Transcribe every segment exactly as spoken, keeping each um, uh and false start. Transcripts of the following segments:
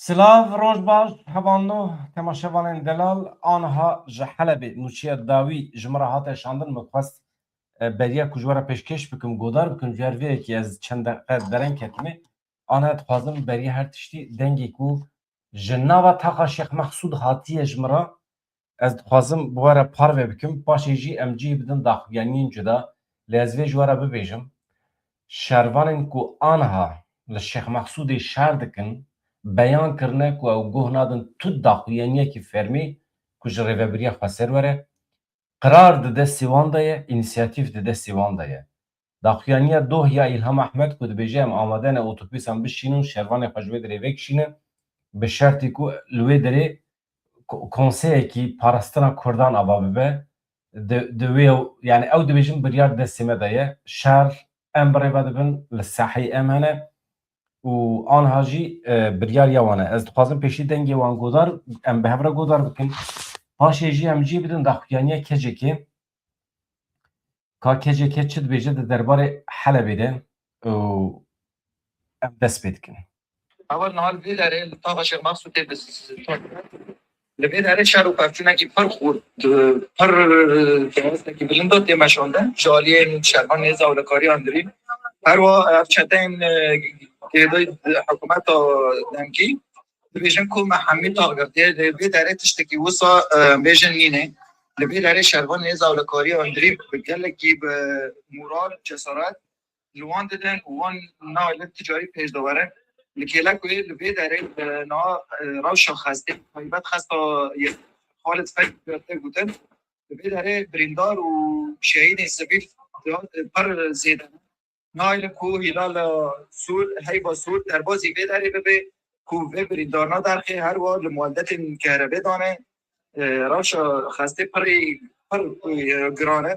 Silav, roj baş, hevalno, temaşevanên delal, aniha ji Helebê nûçeya dawî ji min re hate şandin, min xwest, e, beriya ku ji we re pêşkêş bikim, godar bikim, ji her vê yekê ez çend deqe dereng ketime. Aniha dixwazim beriya her tiştî dengê ku ji nava taxa Şêx Mehsûd hatiye ji min re, ez dixwazim bi we re parve bikim, paşê jî em cih bidin daxuyaniyên cuda. Lê ez vê ji we re bibêjim, şervanên ku aniha li Şêx Mehsûdê şer dikin, beyan kirine ku ew guh nadin tu daxuyaniyekî fermî ku ji rêvebiriya xweser were. Qirar di destê wan de ye, înisiyatîf di destê wan de ye. Daxuyaniya doh ya Îlham Ehmed ku dibêje, em amade ne otobûsan bişînin, şervanê xwe ji wê derê vekişînin, bi şertî ku li wê derê ko-, konseyekî parastina Kurdan ava bibe, di, di wê, yani ew dibêjin biryar destê me de ye, şer em bi rê ve dibin, li saheyê em hene û anha jî, e, biryar ya wan e. Ez dixwazim pêşî dengê wan godar, em bi hev re godar bikin. Paşê jî em cih bidin daxuyaniya K C K. Ka K C K çi dibêje di derbarê Helebê de û em dest pê dikin. Heval niha li vê derê li taxa Şêx Mehsûdê bi, li vê derê şer û pevçûnekî pir xurt, pir derestekî bilind tê meşandin ji aliyên şervan nêza ewlekarî Hundirîn. Her wiha ev çeteyên, e, girêdayî hikûmeta dengî dibêjin ku me hemî tax girtiye. Li vê derê tiştekî wisa, e, bêjin nîne. Li vê derê şervan nêza ewlekarî Hundirîn bi gelekî bi moral, cesaret, li wan didin û wan nayê li ticarî pêş de werin. Li kêlek wê li vê derê, e, niha, e, rewşa xestê, taybet xesta yê Xalid Fek tê gotin. Li vê derê birîndar û şehîdên sivîl, e, pir zêde ne. Nayê li ku Hîlala Sûr, Heyva Sûr, derbazî vê derê bibe, ku vê birîndarna derxê her wiha li mueldetên kehrebê dane, e, rewşa xestê pirî, pir, e, giran e.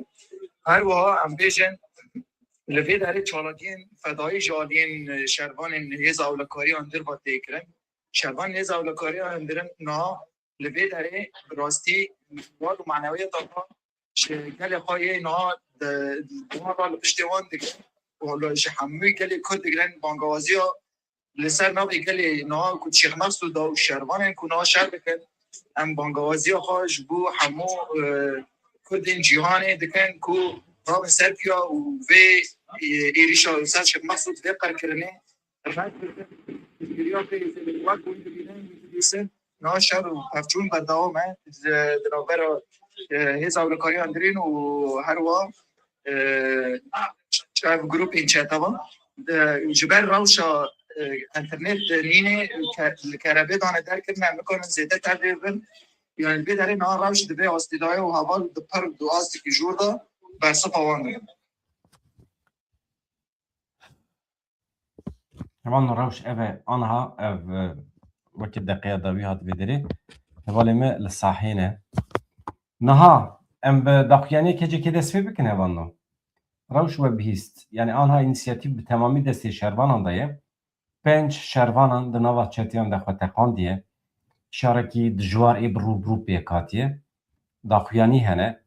Her wiha em bêjin, li vê derê çalakiyên fedayî ji aliyên, e, şervanên hêza ewlekariya Hundir ve tê kirin. Şervan hêza ewlekariya Hundirin niha li vê derê bi rastî moral û manewiyeta xwe ji gelê xwe yê niha di, di wan re li piştê wan digrin û li, ji hemû gelê Kurd digirin bangewaziya li ser navê gelê niha ku Şêx Mehsûd da û şervanên ku niha şer dikin, em bangewaziya xwe ji bo hemû, e, Kurdên cîhanê dikin ku rabin ser piya û vê, e, êrîşa li ser Şêx Mehsûd vê qirkirinê red bikin. Piştgiriya pê wek hûn dibînin, dibîsin. Niha şer û pevçûn berdewam e. Di, di navbera, e, hêza ewlekariya Hundirîn û her wiha, e, ev grûpên çete ve. Di, ji ber rewşa, e, înternet nîne ke-, li kehrebê dane derkirin, em nikarin zêde tevlê bibin. Yani vê derê niha rewş di vê astî de ye û heval di pir di astekî jor de bersiva wan dibin. Hevalno rewş ev e, aniha ev, e, wekî deqeya dawî hat vê derê. Hevalê me li sahê ne. Niha em bi daxuyaniyê K C K dest pê bikin hevalno. Rewş we bihîst. Yani aniha înisiyatîf bi temamî destê şervanan de ye. Pênc şervanan di nava çeteyan de xwe teqandiye. Şerekî dijwar ê bi rû bi rû pêk hatiye. Daxuyanî hene.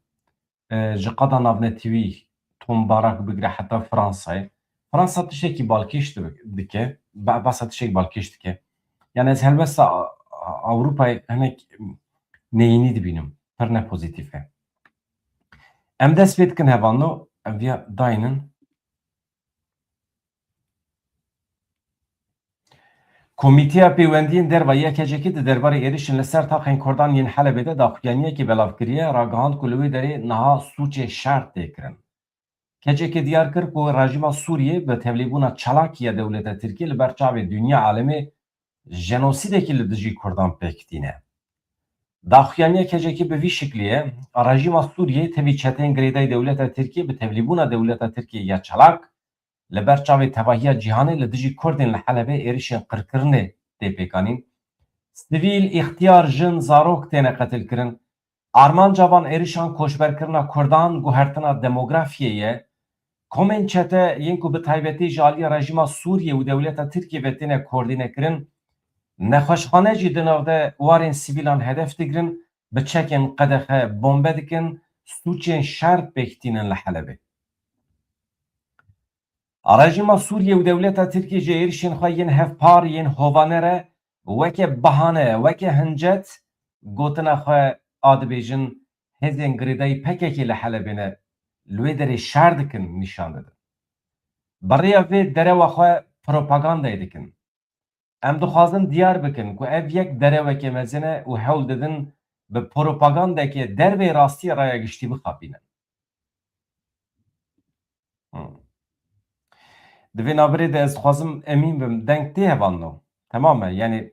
E, ji qada navnetewî Tom Barak bigire heta Fransayê. Fransa tiştekî balkêş di-, dike, ba-, basa tiştekî balkêş dike. Yani ez helbesta A-, A-, Ewropayê hinek neyînî dibînim, pir ne pozîtîf e. Em dest pê dikin hevalno, em viya daynin. Komîteya Pêwendiyên Derve ya K C K di derbarê êrişên li ser taxên Kurdan yên Helebê de daxuyaniyekê belav kiriye, ragihand ku li wê derê niha sûcê şer tê kirin. K C K diyar kir ku rejîma Sûriyê bi tevlîbûna çalakî ya dewleta Tirkiyê li ber çavê dinya alemê jenosîdekî li dijî Kurdan pêk tîne. Daxuyaniya K C K bi vî şiklî ye, rejîma Sûriyê tevî çeteyên girêdayî dewleta Tirkiyê bi tevlîbûna dewleta Tirkiyê ya çalak, li ber çavê tevahiya cîhanê li dijî Kurdên li Helebê êrişên qirkirinê tê pêkanîn. Sivîl, îxtiyar, jin, zarok têne qetilkirin. Armanca van êrişan koçberkirina Kurdan, guhertina demografiyê ye. Komên çete yên ku bi taybetî ji aliyê rejîma Sûriyê û dewleta Tirkiyê ve têne koordînekirin, nexweşxane jî di nav de warên sivîlan hedef digirin, bi çekên qedexe bombe dikin, sûcên şer pêk tînin li Helebê. Rejîma Sûriyê û dewleta Tirkiyê ji êrişên xwe yên hevpar yên hovane re weke bahane, weke hincet gotina xwe a dibêjin hêzên girêdayî P K K li Helebê ne, li wê derê şer dikin, nîşan didin. Bi rêya vê derewa xwe propagandayê dikin. Em dixwazin diyar bikin ku ev yek dereweke mezin e û hewl didin bi propagandeke derveyî rastiyê raya giştî bixapînin. Hmm. Di vê navberê de ez dixwazim emîn bim, deng tê hevalno? Temam e, yanî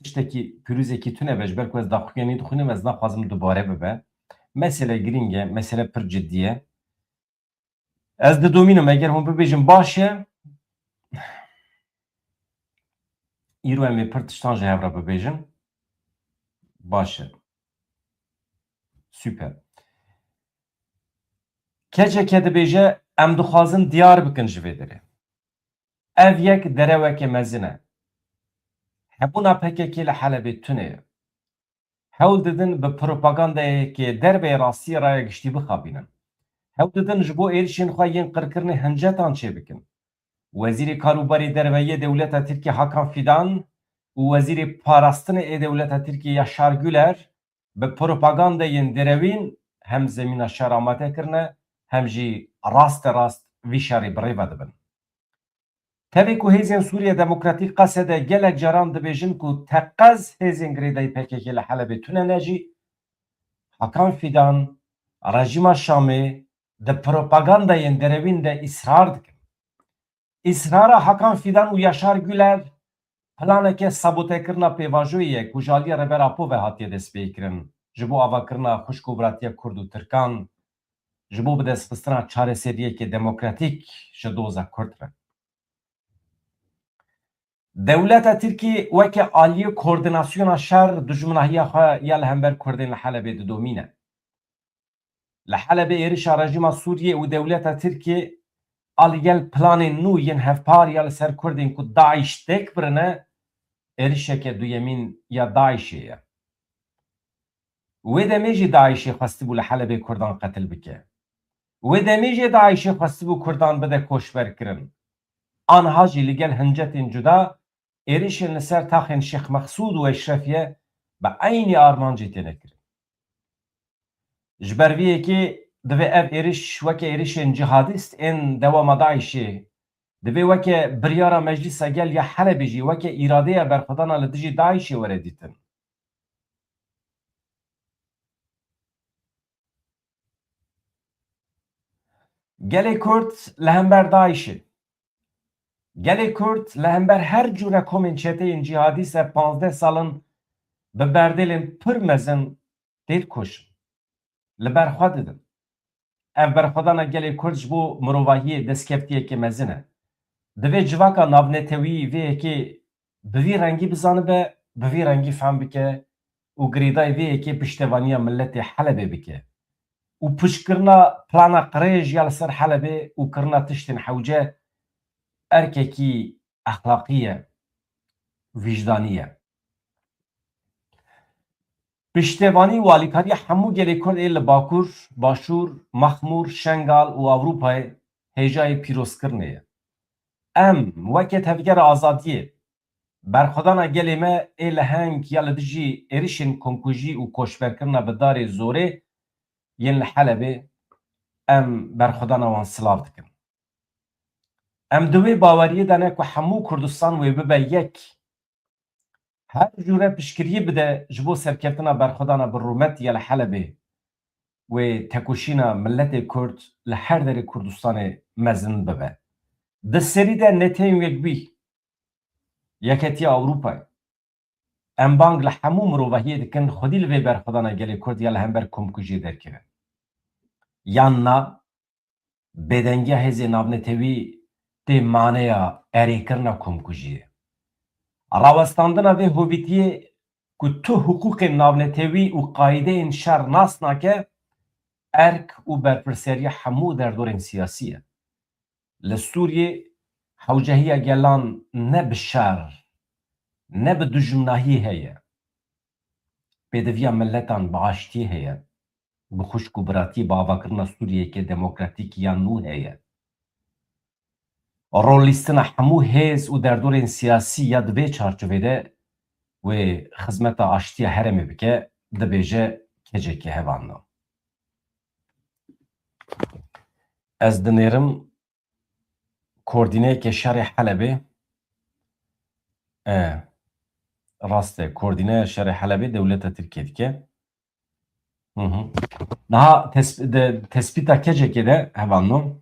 tiştekî pîrozekî tune be, ji ber ku ez daxuyanî dixwînim, ez naxwazim dubare bibe. Mesele girîng e, mesele pir cidî ye. Ez didomînim, eger hûn bibêjin baş e, îro em ê pir tiştan ji hev re bibêjin. Baş e. Super. Keçeke dibêje, em dixwazin diyar bikin ji vê derê. Ev yek dereweke mezin e. Hebûna P K K li Helebê tune ye. Hewl didin bi propagandayeke derveyî rastiyê raya giştî bixapînin. Hewl didin ji bo êrişên xwe yên qirkirinê hincetan çêbikin. Wezîrê Kar û Barê Derve yê dewleta Tirkiyê Hakan Fidan û Wezîrê Parastinê ê dewleta Tirkiyê Yaşar Güler bi propagandeyên derewîn hem zemîna şer amade kirine, hem jî raste rast vî şerî bi rê ve dibin. Tevî ku Hêzên Sûriye Demokratîk, Qesede, gelek caran dibêjin ku teqez hêzên girêdayî P K K li Helebê tune ne jî, Hakan Fidan, rejîma Şamê di propagandayên derewîn de îsrar dikin. Îsrara Hakan Fidan û Yaşar Güler planeke sabotekirina pêvajoyê ye ku ji aliyê Rêber Apo ve hatiye destpêkirin, ji bo avakirina xwişk û biratiya Kurd û Tirkan, ji bo bidestxistina çareseriyeke demokratîk ji doza Kurd re. Dewleta Tirkî weke aliyê koordînasyona şer dijminahiya xwe ya li hember Kurdên li Helebê didomîne. Li Helebê êrişa rejîma Sûriyê û dewleta Tirkiyê a li gel planên nû yên hevpar ya li ser Kurdên ku DAIŞ têk birine, êrişeke duyemîn ya DAIŞê ye. Wê demê jî DAIŞê xwestibû li Helebê Kurdan qetil bike. Wê demê jî DAIŞê xwestibû Kurdan bide koçberkirin. Anha jî li gel hincetên cuda êrişên li ser taxên Şêx Mexsûd û Eşrefiye bi eynî armancê têne kirin. Ji ber vê yekê divê ev êriş weke êrişên cihadîst ên dewama DAIŞê, divê weke biryara Meclîsa Gel ya Helebê jî weke îradeya berxwedana li dijî DAIŞê were dîtin. Gelê Kurd li hember DAIŞê. Gelê Kurd li hember her cûre komên çeteyên cîhadîst ev panzdeh sal in bi berdêlên pir mezin tê dikoşin. Li ber xwe didin. Ev berxwedana gelê Kurd ji bo mirovahiyê destkeftiyeke mezin e. Divê civaka navnetewî vê yekê bi vî rengî bizanibe, bi vî rengî fehm bike û girêdayî vê yekê piştevaniya miletê Helebê bike. Û piştkirina plana qirêj ya li ser Helebê û kirina tiştên hewce erkekî exlaqî ye, wijdanî ye. Piştevanî û alîkariya hemû gelê Kurd ê li Bakur, Başûr, Mexmûr, Şengal û Ewropayê hêjayê pîrozkirinê ye. Em weke Tevgera Azadiyê berxwedana gelê me ê leheng ya li dijî êrişên komkujî û koçberkirina bi darê zorê yên li Helebê, em berxwedana wan silav dikin. Em di wê baweriyê de ne ku hemû Kurdistan wê bibe yek. Her cûre piştgiriyê bide ji bo serkeftina berxwedana bi rûmet ya li Helebê, wê tekoşîna miletê Kurd li her derê Kurdistanê mezin bibe. Di serî de netewên yekbûyî, Yeketiya Ewropayê, em bang li hemû mirovahiyê dikin, xwedî li vê berxwedana gelê Kurd ya li hember komkujiyê derkeve. Yan na, bêdengiya hêzên navnetewî tê maneya erêkirina komkujiyê. Rawestandina vê hovîtiyê ku tu hiqûqên navnetewî û qaîdeyên şer nas nake, erk û berpirsiyariya hemû derdorên siyasî ye. Li Sûriyê hewcehiya gelan ne bi şer, ne bi dijminahî heye. Pêdiviya miletan bi aştiyê heye. Bi xwişk û biratiyê bi avakirina Sûriyeyeke demokratîk ya nû heye. Rollîstina hemû hêz û derdorên siyasî ya di vê çarçovê de wê xizmeta aştiya herêmê bike, dibêje K C K hevalno. Ez dinêrim koordîneyeke şerê Helebê, e, rast e, koordîneya şerê Helebê dewleta Tirkiyê dike. Hı hı. Niha tesp-, de, tespîta K C K de hevalno,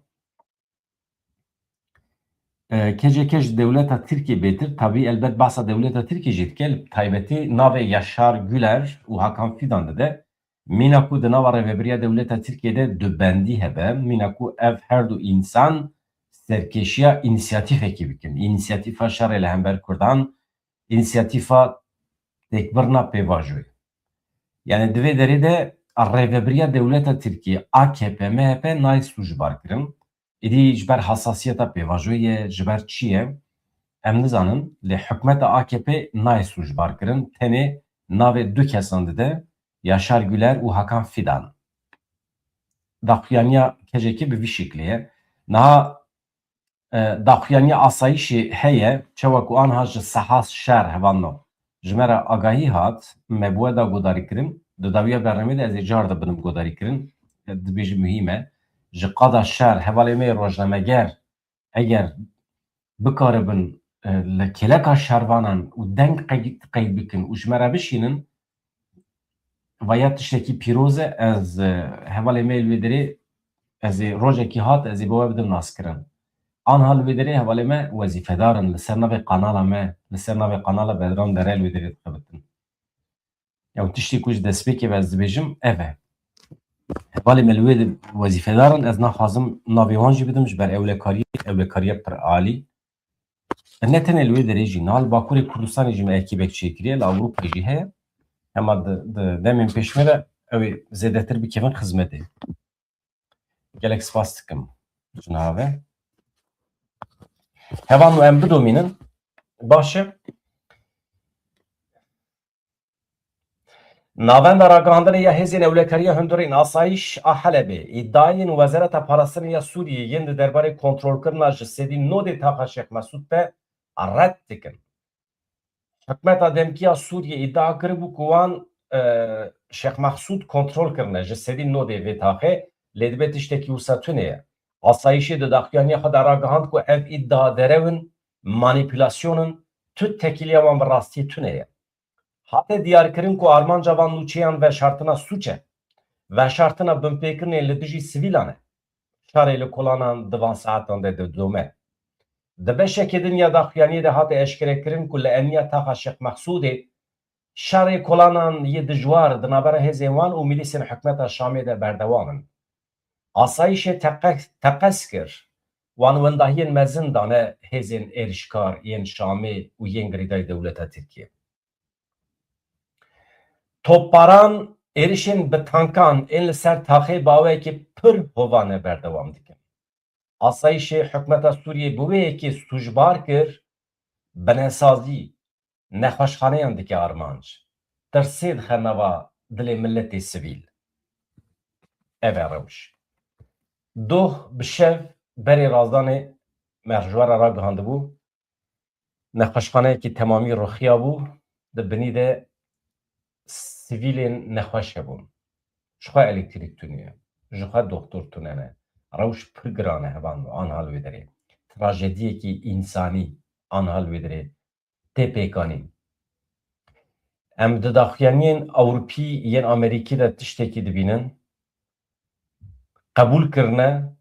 e, K C K ji dewleta Tirkiyê bêtir, tabî elbet behsa dewleta Tirkiyê jî dike, li taybetî navê Yaşar Güler û Hakan Fidan dide. Mîna ku di nava rêvebiriya dewleta Tirkiyê de du bendî hebe, mîna ku ev her du însan serkêşiya însiyatîfekî bikin. Însiyatîfa şerê li hember Kurdan, însiyatîfa têkbirina pêvajoyê. Yani di vê derê de rêvebiriya dewleta Tirkiyê, A K P, M H P nayê sûcbar kirin. Êdî ji ber hasasiyeta pêvajoyê ye, ji ber çi ye? Em nizanin, lê hikûmeta A K P nayê sûcbar kirin, tenê navê du kesan dide, Yaşar Güler û Hakan Fidan. Daxuyaniya K C K bi vî şeklê ye. Niha, e, daxuyaniya asayîşê heye, çawa ku anha ji seha şer hevalno ji me re agahî hat, me bi we da godarîkirin. Di dawiya bernameyê de ez ê car de bidim godarîkirin. E, dibêjim muhîm e. Ji qada şer, hevalê me yê rojnameger eger bikaribin, e, li kêleka şervanan û deng qey-, qeyd bikin û ji me re bişînin, vaya tiştekî pîroz e. Ez, e, hevalê me li wê derê, ez ê rojekî hat, ez ê bi we bidim naskirin. Anha li wê derê hevalê me wezîfedar in, li ser navê kanala me, li ser navê kanala Bedran Dere li wê derê dixebitin. Ew tiştê ku ji destpêkê ve ez dibêjim, ev e. Hevalê me li wê de wezîfedar in, ez naxwazim navê wan jî bidim, ji ber ewlekariyê, ewlekariya pir alî. Ne tenê li wê derê jî, niha li Bakurê Kurdistanê jî me ekîbek çêkiriye, li Ewropayê jî heye. Hema di, di demên pêş me de ew ê zêdetir bikevin xizmetê. Gelek spas dikim ji niha ve. Hevalno em bidomînin. Baş e. Navenda ragihandinê ya Hêzên Ewlekariya Hundirên Asayîş a Helebê îdiayên Wezareta Parastinê ya Sûriyê yên di derbarê kontrolkirina ji sedî nodê taxa Şêx Mesûd de red dikin. Hikûmeta demkî ya Sûriyê îdia kiribû ku wan, e, Şêx Mesûd kontrol kirine ji sedî nodê vê taxê, lê dibe tiştekî wisa tune ye. Asayîşê di daxuyaniya xwe de ragihand ku ev îdia derew in, manîpulasyon in, tu tekîliya wan bi rastiyê tune ye. Hate diyarkirin ku armanca van nûçeyan veşartina sûc e, veşartina binpêkirinên li dijî sivîlan e. Şerê li kolanan di van saetan de didome. Di beşekê din ya daxuyaniyê de hate eşkerekirin ku li eniya taxa Şêx Mexsûdê şerê kolanan yê dijwar di navbera hêzên wan û milîsên hikûmeta Şamê de berdewam in. Asayîşê teqe-, teqez kir, wan wendahiyên mezin dane hêzên êrişkar yên Şamê û yên girêdayî dewleta Tirkiyê. Topbaran êrişên bi tankan ên li ser taxê bi awayekî pir hovane berdewam dikin. Asayîşê hikûmeta Sûriyê bi wê yekê sûcbar kir, binesazî nexweşxaneyan dike armanc. Tirsê dixe nava dilê miletê sivîl. Ev e rewş. Doh bi şev berê razdanê me ji we re ragihandibû. Nexweşxaneyekî temamî ruxiyabû, di binî de sivîlên nexweş hebûn. Jixwe elektrîk tune ye, jixwe doxtor tune ne. Rewş pir giran e hevalno, anha li wê derê. Trajediyekî însanî anha li wê derê tê pêkanîn. Em di daxuyaniyên Ewropî yên Amerîkî de tiştekî dibînin. Qebûl kirine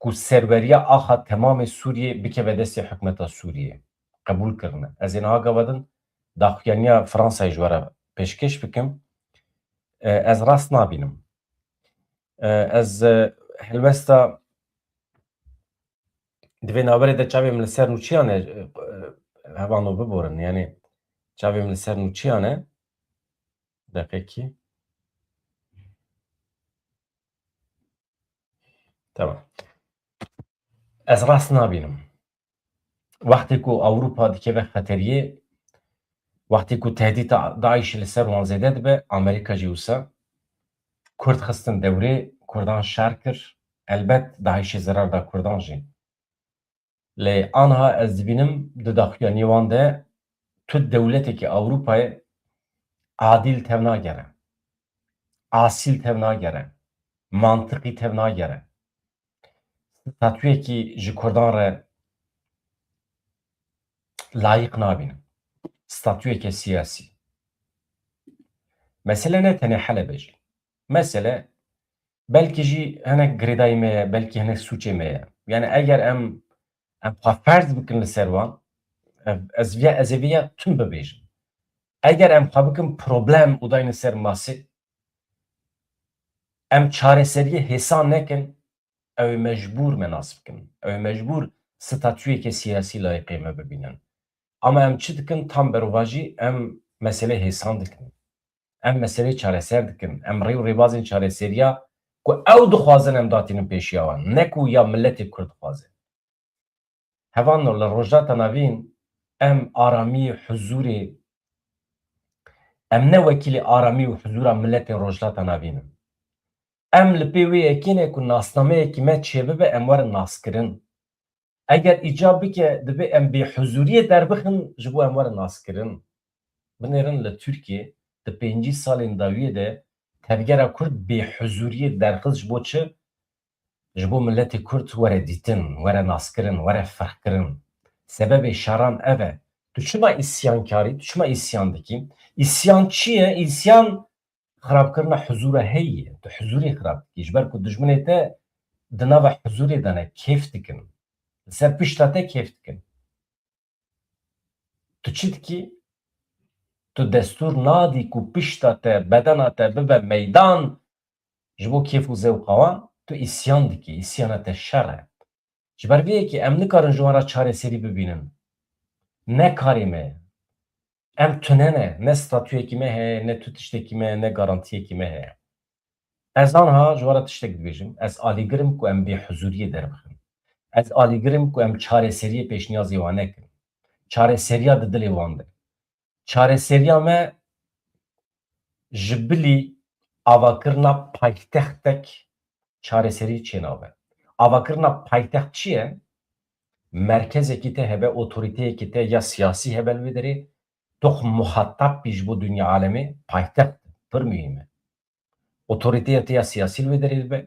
ku serweriya axa temamê Sûriyê bikeve destê hikûmeta Sûriyê. Qebûl kirine. Ez ê niha gava din daxuyaniya Fransayê ji we re pêşkêş bikim. E, ez rast nabînim. E, ez, e, helwesta di vê navberê de çavê min li ser nûçiyan e, e, hevano biborin. Yani çavê min li ser nûçiyan e. Deqekî. Tamam. Ez rast nabînim. Wextê ku Ewropa dikeve xeteriyê, wextê ku tehdîta DAIŞ'ê li ser wan zêde dibe, Amerîka jî wisa Kurd xistin dewrê, Kurdan şer kir. Elbet DAIŞ'ê zerar da Kurdan jî. Lê anha ez dibînim di daxuyaniyê wan de tu dewletekî Ewropayê adîl tev nagere, asîl tev nagere, mantiqî tev nagere. Statuyekî ji Kurdan re layîq nabînim. Statuyeke siyasî. Mesele ne tenê Helebê jî. Mesele belkî jî hinek girêdayî me ye, belkî hinek sûcê me ye. Yani eger em, em xwe ferz bikin li ser wan, ev, ez viya, ez ê viya tun bibêjim. Eger em xwe bikin problem û dayne ser masê, em çareseriyê hêsan nekin, ew ê mecbûr me nas bikin. Ew ê mecbûr statuyeke siyasî layiqê me bibînin. Ama em çi dikin? Tam berovajî em meselê hêsan dikin. Em meselê çareser dikin. Em rê û rêbazên çareseriya ku ew dixwazin em datînin pêşiya wan. Ne ku ya miletê Kurd dixwaze. Hevalno, li Rojhilata Navîn em aramî, huzûrê, em ne wekîlê aramî û huzûra miletên Rojhilata Navîn in. Em li pê wê yekê ne ku nasnameyekî me çêbibe, em werin naskirin. Eger îcab bike, divê em bêhuzûriyê derbixin, ji bo em werin naskirin. Binêrin li Tirkiyê di pêncî salên dawiyê de tevgera Kurd bêhuzûriyê derxist ji bo çi? Ji bo miletê Kurd were dîtin, were naskirin, were ferqkirin. Sebebê şeran ev e. Tu çima îsyankarî, tu çima îsyan dikî? Îsyan çi ye? Îsyan xirabkirina huzûra heyî ye. Tu huzûrê xirab dikî. Ji ber ku dijminê te di nava huzûrê de ne, kêf dikin. Li ser pişta te kêf dikin. Tu çi dikî? Tu destûr nadî ku pişta te, bedena te bibe meydan ji bo kêf û zewqa wan, tu îsyan dikî. Îsyana te şer e. Ji ber vê yekê em nikarin ji wan re çareserî bibînin. Ne karê me ye. Em tune ne. Ne statuyekî me heye, ne tu tiştekî me, ne garantiyekî me heye. Ez anha ji wan re tiştek dibêjim. Ez alîgir im ku em bêhuzûriyê derbixin. Ez alîgir im ku em çareseriyê pêşniyazê wan nekin. Çareseriya di dilê wan de. Çareseriya me ji bilî avakirina paytextek çareserî çênabe. Avakirina paytext çi ye? Merkezekî te hebe, otoriteyekî te ya siyasî hebe li wê derê, tu xwe muhatab bî ji bo dinya alemê, paytext pir muhîm e. Otoriteya te ya siyasî li wê derê dibe.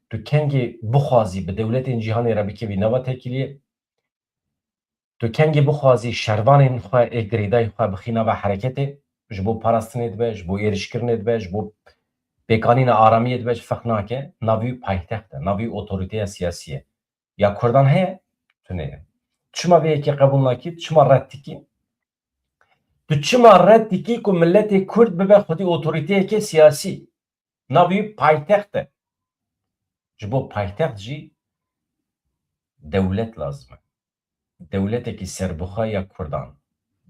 Tu kengê bixwazî bi dewletên cîhanê re bikevî nava tekîliyê. Tu kengê bixwazî şervanên xwe ê girêdayî xwe bixî nava hereketê, ji bo parastinê dibe, ji bo êrişkirinê dibe, ji bo pêkanîna aramiyê dibe, ji ferq nake, navî wî paytext e, navî wî otorîteya siyasî ye. Ya Kurdan heye? Tune ye. Çima vê yekê qebûl nakî? Çima red dikî? Tu çima red dikî ku miletê Kurd bibe xwedî otorîteyeke siyasî? Navî wî paytext e. Ji bo paytext jî dewlet lazim e. Dewletekî serbixwe ya Kurdan.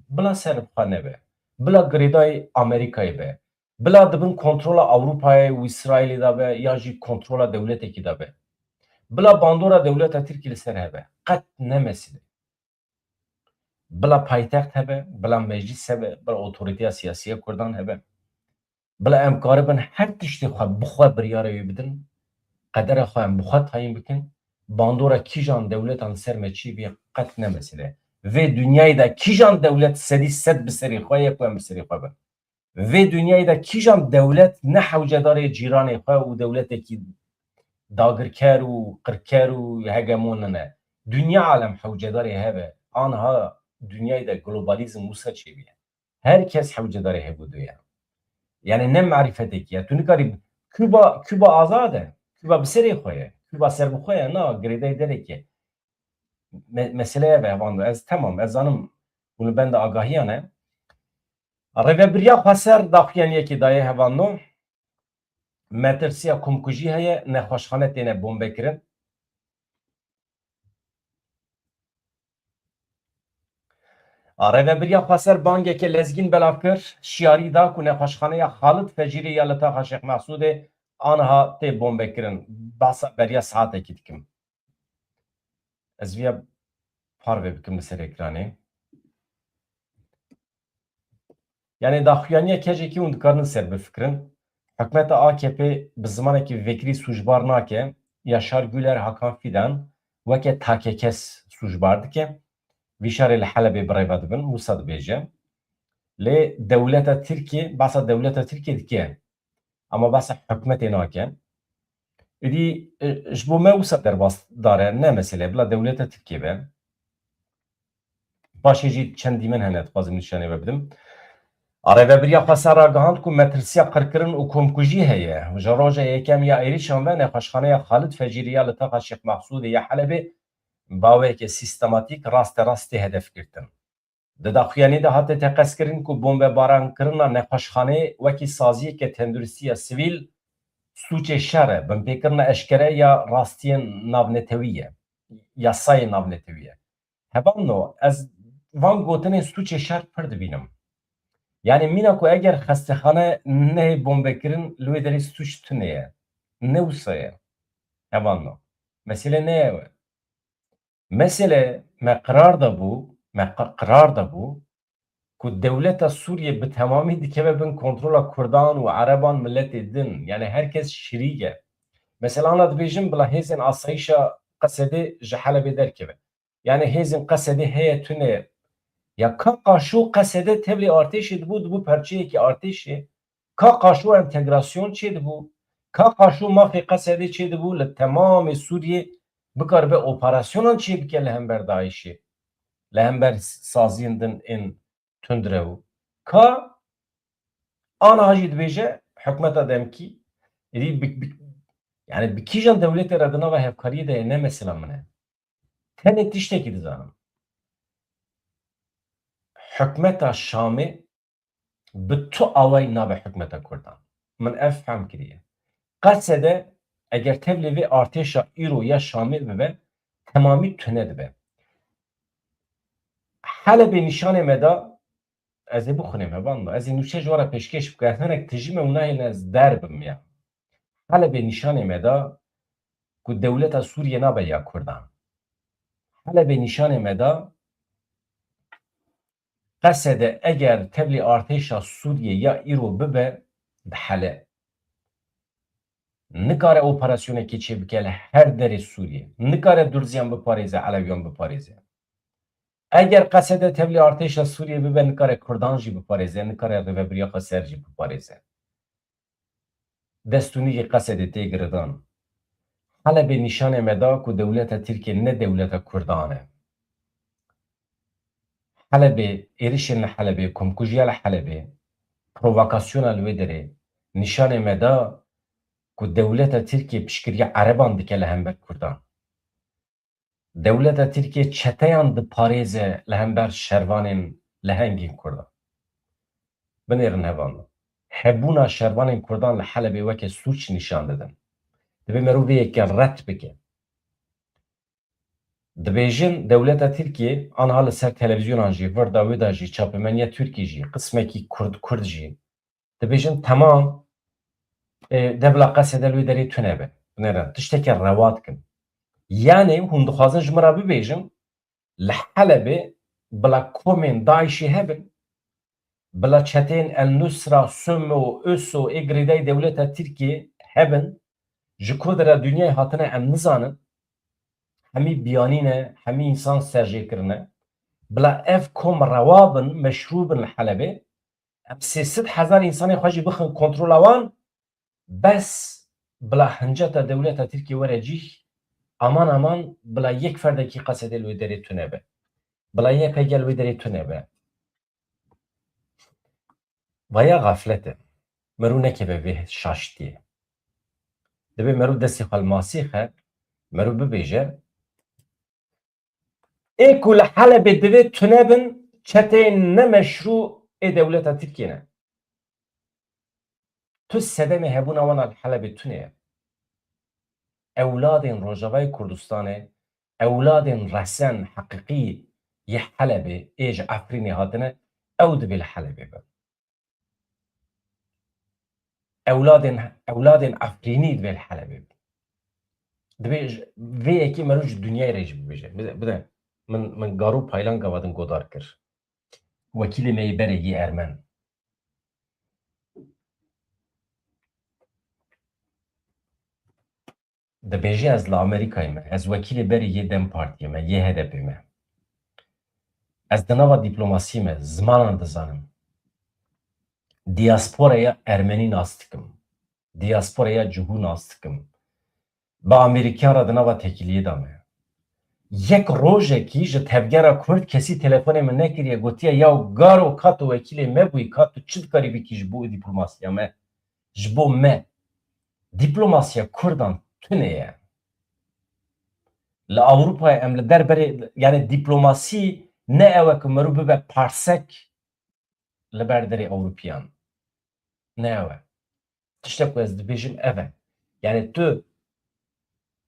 Bila serbixwe nebe. Bila girêdayî Amerîkayê be. Bila di bin kontrola Ewropayê û Îsraîlê de be ya jî kontrola dewletekî de be. Bila bandora dewleta Tirkî li ser hebe. Qet ne mesele. Bila paytext hebe, bila meclîs hebe, bila otorîteya siyasî ya Kurdan hebe. Bila em karibin her tiştê xwe bi xwe biryara wê bidin, qedera xwe em bi xwe tayîn bikin, bandora kîjan dewletan li ser me çêbî qet ne mesele. Vê dinyayê de kîjan dewlet sedî sed bi serê xwe ye ku em bi serê xwe bin? Vê dinyayê de kîjan dewlet ne hewcedarê cîranê xwe û dewletekî dagirker û qirker û hegemon nine? Dinya alem hewcedarê hev e. Anha dinyayê de globalîzm wisa çêbîye. Her kes hewcedarê hevû do ye. Yani ne marîfetekî ye. Tu nikarî Küba, Küba azad e. Küba bi serê xwe ye. Küba serbixwe ye. Na, girêdayî derekê. Me-, mesele ev e, hevalno. Ez temam, ez zanim hûn li benda agahiyan e. Rêvebiriya xweser daxuyaniyekê daye, hevalno. Metirsiya komkujî heye, nexweşxane têne bombekirin. A, Rêvebiriya Xweser bangeke lezgîn belav kir, şiyarî da ku nexweşxaneya Xalid Fecîrê ya li taxa Şêx Mesûdê aniha tê bombekirin. Behsa beriya saetekî dikim. Ez viya parve bikim li ser ekranê. Yani daxuyaniya kecekî hûn dikarin li ser bifikirin. Hikûmeta A K P bi zimanekî vekirî sûcbar nake. Yaşar Güler, Hakan Fidan weke takekes sûcbar dike. Vî şerê li Helebê bi rêve dibin, wisa dibêje. Lê dewleta Tirkiyê, behsa dewleta Tirkiyê dike. Ama behsa hikûmetê nake. Êdî, e, ji bo me wisa derbasdar e, ne mesele, bila dewleta Tirkiyê be. Paşê jî çend dîmen hene, dixwazim nîşanê we bidim. A Rêvebiriya Xweser ragihand ku metirsiya qirkirin û komkujî heye. Ji roja yekem ya êrîşan ve nexweşxaneya Xalid Fecîrî ya li taxa Şêx Mexsûdê ya Helebê bi awayeke sîstematîk raste rast tê hedefgirtin. Di daxuyaniyê de hate teqezkirin ku bombebarankirina nexweşxaneyê wekî saziyeke tenduristiya sivîl sûcê şer e, binpêkirina eşkere ya rastiyên navnetewî ye, yasayên navnetewî ye. Hevalno, ez van gotinên sûcê şer pir dibînim. Yanî mîna ku eger xestexane nehê bombekirin, li wê derê sûc tune ye. Ne wisa ye. Hevalno. Mesele ne ye we. Mesele me qirar de bû, me q-, qirar de bû ku dewleta Sûriyê bi temamî dikeve bin kontrola Kurdan û Ereban, miletê din. Yani herkes şirîk e. Mesela ana dibêjin bila hêzên asayîşa Qesedê ji Helebê derkeve. Yani hêzên Qesedê heye tune. Ya ka qaşo Qesede tevlî artêşê dibû, dibû perçeyekî artêşê. Ka qaşo entegrasyon çêdibû, ka qaşo mafê Qesedê çêdibû, li temamê Sûriyê bikaribe operasyonan çêbike li hember DAIŞê, li hember saziyên din ên tundrew. Ka aniha jî dibêje hikûmeta demkî, êdî bi, bi, yani bi kîjan dewletê re di nava hevkariyê de ye, ne mesela min e. Tenê tiştekî dizanim. Hikûmeta Şamê bi tu awayî nabe hikûmeta Kurdan. Min ev fehm kiriye. Qesede eger tevlê vê artêşa îro ya Şamê bibe, temamî tune dibe. Helebê nîşanê me da, ez ê bixwînim, hevalno. Ez ê nûçe ji we re pêşkêş bikim. Ez hinek tijî me û nahêlin ez derbim ya. Helebê nîşanê me da ku dewleta Sûriyê nabe ya Kurdan. Helebê nîşanê me da, Qesede eger tevlî artêşa Sûriyê ya îro bibe, dihele. Nikare operasyonekê çêbike li her derê Sûriyê. Nikare Durziyan biparêze, Elewiyan biparêze. Eger Qesede tevlî artêşa Sûriyê bibe, nikare Kurdan jî biparêze, nikare Rêvebiriya Xweser jî biparêze. Dest û nîgê Qesedê tê giridan. Helebê nîşanê me da ku dewleta Tirkiyê ne dewleta Kurdan e. Helebê, êrişên li Helebê, komkujiya li Helebê, provokasyona li wê derê nîşanê me da ku dewleta Tirkiyê piştgiriya Ereban dike li hember Kurdan. Dewleta Tirkiyê çeteyan diparêze li hember şervanên lehengên Kurdan. Binêrin hevalno. Hebûna şervanên Kurdan li Helebê weke sûc nîşan didin. Divê merov vê yekê red bike. Dibêjin dewleta Tirkiyê, anha li ser televîzyonan jî, vir da wê da jî, çapemeniya Tirkî jî, qismekî Kurd, Kurd jî, dibêjin temam, e, devla Qesede li wê derê tune be. Binêrin, tiştekî rewa dikin. Yanî hûn dixwazin ji min re bibêjin, li Helebê bila komên DAIŞê hebin, bila çeteyên El Nusra, Sumo, Öso ê girêdayî dewleta Tirkiyê hebin, ji ku de re dinyayê hatine em nizanin, hemî biyanî ne, hemî însan serjê kirine. Bila ev kom rewa bin, meşrû bin li Helebê, em sê sed hezar însanê xwe jî bixin kontrola wan, bes bila hinceta dewleta Tirkiyê were cîh, aman aman bila yek ferdekî Qesedê li wê derê tune be. Bila Y P G li wê derê tune be. Vaya xaflet e. Mero nekeve vê şaştiyê. Divê mero destê xwe li masî xe, mero bibêje, ê ku li Helebê divê tune bin, çeteyên nemeşrû ê dewleta Tirkiyê ne. Tu sedemê hebûna wan a li Helebê tune ye. Ewladên Rojavayê Kurdistanê, ewladên resen, heqîqî yê Helebê, ê ji Efrînê hatine, ew divê li Helebê bin. Ewladên, ewladên Efrînî divê li Helebê bin. Divê ji, vê yekê meriv ji dinyayê re jî bibêje. Bide, bide. Min, min garo paylan gava din godar kir. Wekîlê me yê berê yê Ermen. Dibêje ez li Amerîkayê me, ez wekîlê berê yê DEM Partiyê me, yê H D P me. Ez di nava dîplomasiyê me, zimanan dizanim. Diasporaya Ermenî nas dikim. Diasporaya Cihû nas dikim. Bi Amerîkiyan re di nava têkiliyê de me. Yek rojekî ji tevgera Kurd kesî telefonê min nekiriye, gotiye, "Yaw garo, ka tu wekîlê me bûyî, ka tu çi dikarî bikî ji bo diplomasiya me?" Ji bo me. Diplomasiya Kurdan tune ye. Li Ewropayê em li derberê, yani diplomasî ne ew e ku meriv bibe parsek li ber derê Ewropiyan. Ne ew e. Tiştek ku ez dibêjim ev e. Yani tu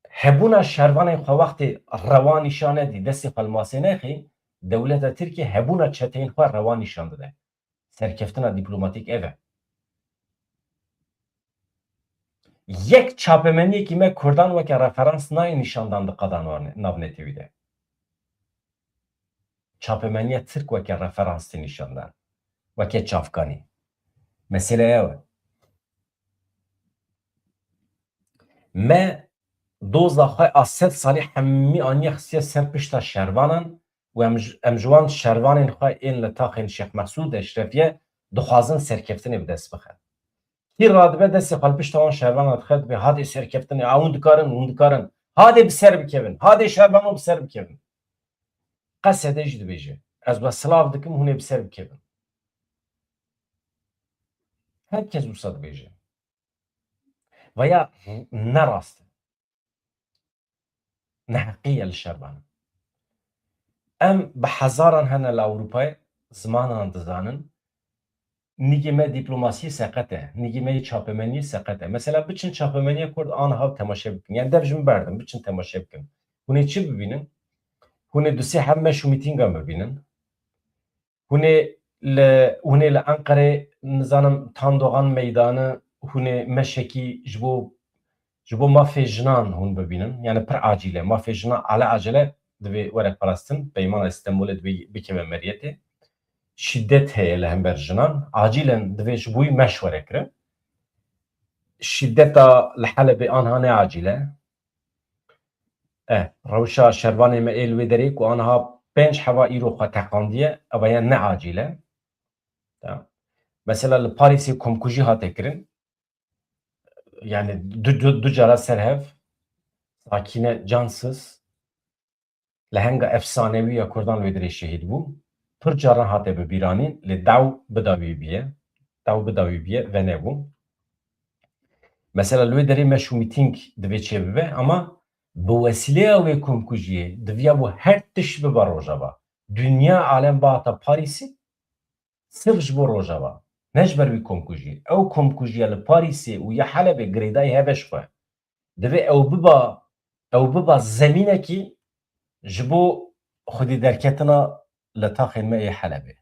hebûna şervanên xwe wextê rewa nîşan nedî, destê xwe li masê nexî, dewleta Tirkiye hebûna çeteyên xwe rewa nîşan dide. Serkeftina dîplomatîk ev e. Yek çapemeniyekî me Kurdan weke referans nayê nîşandan di qada nav-, navnetewî de. Çapemeniya Tirk weke referans tê nîşandan. Weke çavkanî. Mesele ew e. Me doza xwe a sed salî hemî aniye xistiye ser pişta şervanan û em ji, em ji wan şervanên xwe ên li taxên Şêx Mesûd Eşrefiye dixwazin serkeftinê bi dest bixin. Kî radibe destê xwe li pişta wan şervanan dixe, dibê hadê serkeftinê, a hûn dikarin, hûn dikarin. Hadê bi ser bikevin, hadê şervano bi ser bikevin. Qesedê jî dibêje, ez we silav dikim, hûn ê bi ser bikevin. Her kes wisa dibêje. Veya ne rast e. Neheqî ye li şervan. Em bi hezaran hene li Ewropayê zimanan dizanin. Nîgê me dîplomasiyê seqet e. Nîgê me yê çapemeniyê seqet e. Mesela biçin çapemeniya Kurd aniha temaşe bikin. Yani dev ji min berdin, biçin temaşe bikin. Hûn ê çi bibînin? Hûn ê du sê heb meş û mîtîngan bibînin. Hûn ê li, hûn ê li Enqerê, nizanim, Tandogan Meydanı, hûn ê meşekî ji bo, ji bo mafê jinan hûn bibînin. Yani pir acîl e. Mafê jinan ale acele divê were parastin. Peymana Stenbolê divê bikeve meriyetê. Şîdet heye li hember jinan. Acîlen divê ji bo wî meş were kirin. Şîdeta li Helebê anha ne acîl e. E, rewşa şervanê me ê li wê derê ku aniha pênc heva îro xwe teqandiye, eva ye ne acîl e. Ta. Mesela li Parîsê komkujî hate kirin. Yani du, du, du cara ser hev, Sakîne Cansiz, lehenga efsanewî ya Kurdan li wê derê şehîd bû. Pir caran hate bi bîranîn, lê daw bi dawî bûye. Daw bi dawî bûye, venebû. Mesela li wê derê meş û mîtîng divê çêbibe, ama bi wesîleya wê komkujiyê diviya bû her tişt biba Rojava. Dinya alem bihata Parîsê, sirf ji bo Rojava. Ne ji ber wî komkujiyê. Ew komkujiya li Parîsê û ya Helebê girêdayî heve ji xwe. Divê ew biba, ew biba zemînekî ji bo xwedî derketina li taxên me ê Helebê.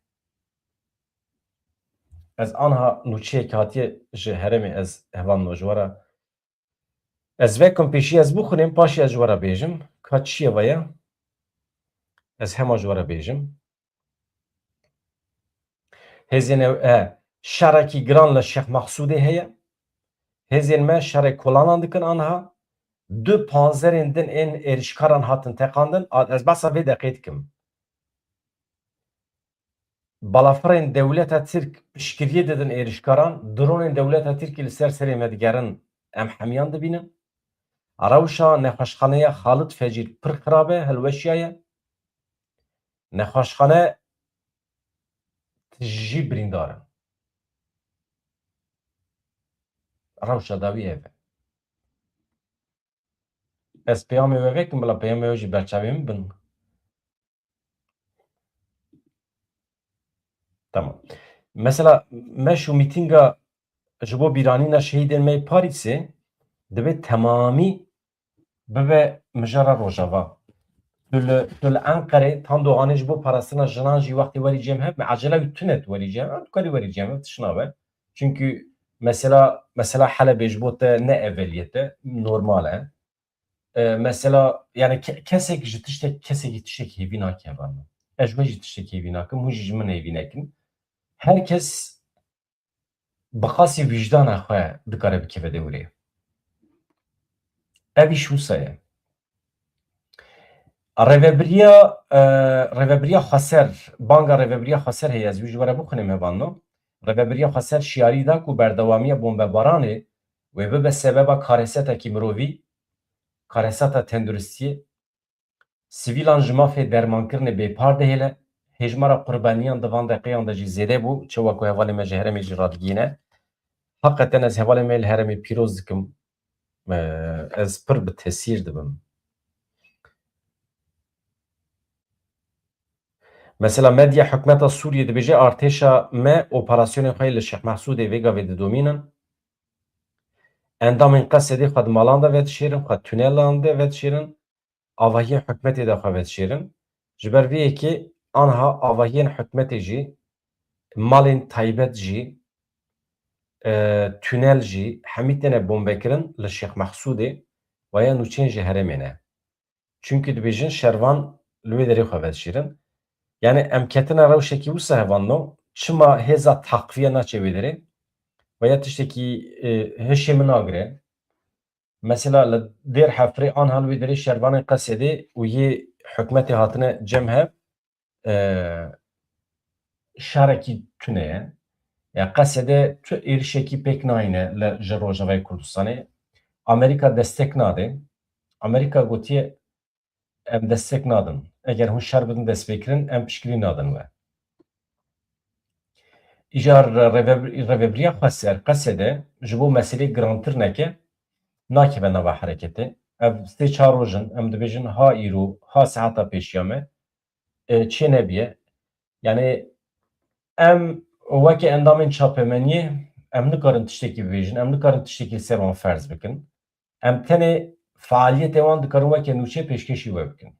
Ez anha nûçeyek hatiye ji herêmê ez hevalno ji we re. Ez vekim pêşî ez bixwînim, paşê ez ji we re bêjim. Ka çi ye veye? Ez hema ji we re bêjim. Hêzên ew, e, şerekî giran li Şêx Mexsûdê heye. Hêzên me şerê kolanan dikin aniha. Du panzerên din ên êrişkaran hatin teqandin. A, ez behsa vê deqê dikim. Balafirên dewleta Tirk piştgiriyê didin êrişkaran, dronên dewleta Tirkî li ser serê me digerin, em hemiyan dibînin. Rewşa nexweşxaneya Xalid Fecîr pir xirab e, hilweşiyaye. Nexweşxane tijî birîndar in. Rewşa dawî ev e. Ez peyamê we vekim, bila peyamê we jî berçavê min bin. Tamam. Mesela meş û mîtînga ji bo bîranîna şehîdên me yê Parîsê divê temamî bibe mijara Rojava. Tu li, tu li Enqerê, Tandoganê ji bo parastina jinan jî wextê werî cem hev, me ecela wî tune tu werî cem hev, tu karî werî cem hev, tiştinabe. Çünkü mesela, mesela Helebê ji bo te ne eveliyet e, normal e. E, mesela, yani ke-, kesek ji tiştek, kesekî tiştek hêvî nake hevalno. Ez ji we jî tiştek hêvî nakim, hûn jî ji min hêvî nekin. Her kes bi qasî wîjdana xwe dikare bikeve dewrê. Ev îş wisa ye. Rêvebiriya, e, rêvebiriya xweser, banga rêvebiriya xweser heye, ez wî ji we re bixwînim hevalno. Rêvebiriya Xweser şiyarî da ku berdewamiya bombebaranê wê bibe sebeba karesetekî mirovî, kareseta tenduristiyê, sivîlan ji mafê dermankirinê bêpar dihêle. Hêjmara qurbaniyan di van deqeyan de jî zêde bû, çawa ku hevalê me ji herêmê jî radigihîne. Heqeten ez hevalê me li herêmê pîroz dikim. Ee, ez pir bi tesîr dibim. Mesela medya hikûmeta Sûriyê dibêje, artêşa me operasyonên xwe yê li Şêx Mehsûdê vê gavê didomînin. Endamên Qesedê xwe di malan de vedişêrin, xwe tunelan de vedişêrin, avahiyên hikûmetê de xwe vedişêrin. Ji ber vê yekê anha avahiyên hikûmetê jî, malên taybet jî, e, tunel jî hemî têne bombekirin li Şêx Mehsûdê, waya nûçeyên ji herêmê ne. Çimkî dibêjin şervan li wê derê xwe vedişêrin. Yani em ketine rewşekî wisa hevalno, çima hêza taqviye naçe wê derê? Veya tiştekî, e, hişê min nagire. Mesela li Dêr Hefrê anha li wê derê şervanên Qesedê û yê hikûmetê hatine cem hev, e, şarekî tune ye. Ya Qesedê tu êrişekî pêk nayîne li, ji Rojavayê Kurdistanê. Amerîka destek nade. Amerîka gotiye, em destek nadin. Eger hûn şer bidin destpêkirin, em piştgirî nadin we. Îcar rêve-, rêvebiriya Xweser, Qesedê ji bo meselê girantir neke, nakeve nava hereketê. Ev sê çar roj in, em dibêjin ha îro, ha saeta pêşiya me, e, çê nebiye. Yani em weke endamên çapemeniyê, em nikarin tiştekî bibêjin, em nikarin tiştekî li ser wan ferz bikin. Em tenê fealiyetê wan dikarin weke nûçe pêşkêşî we bikin.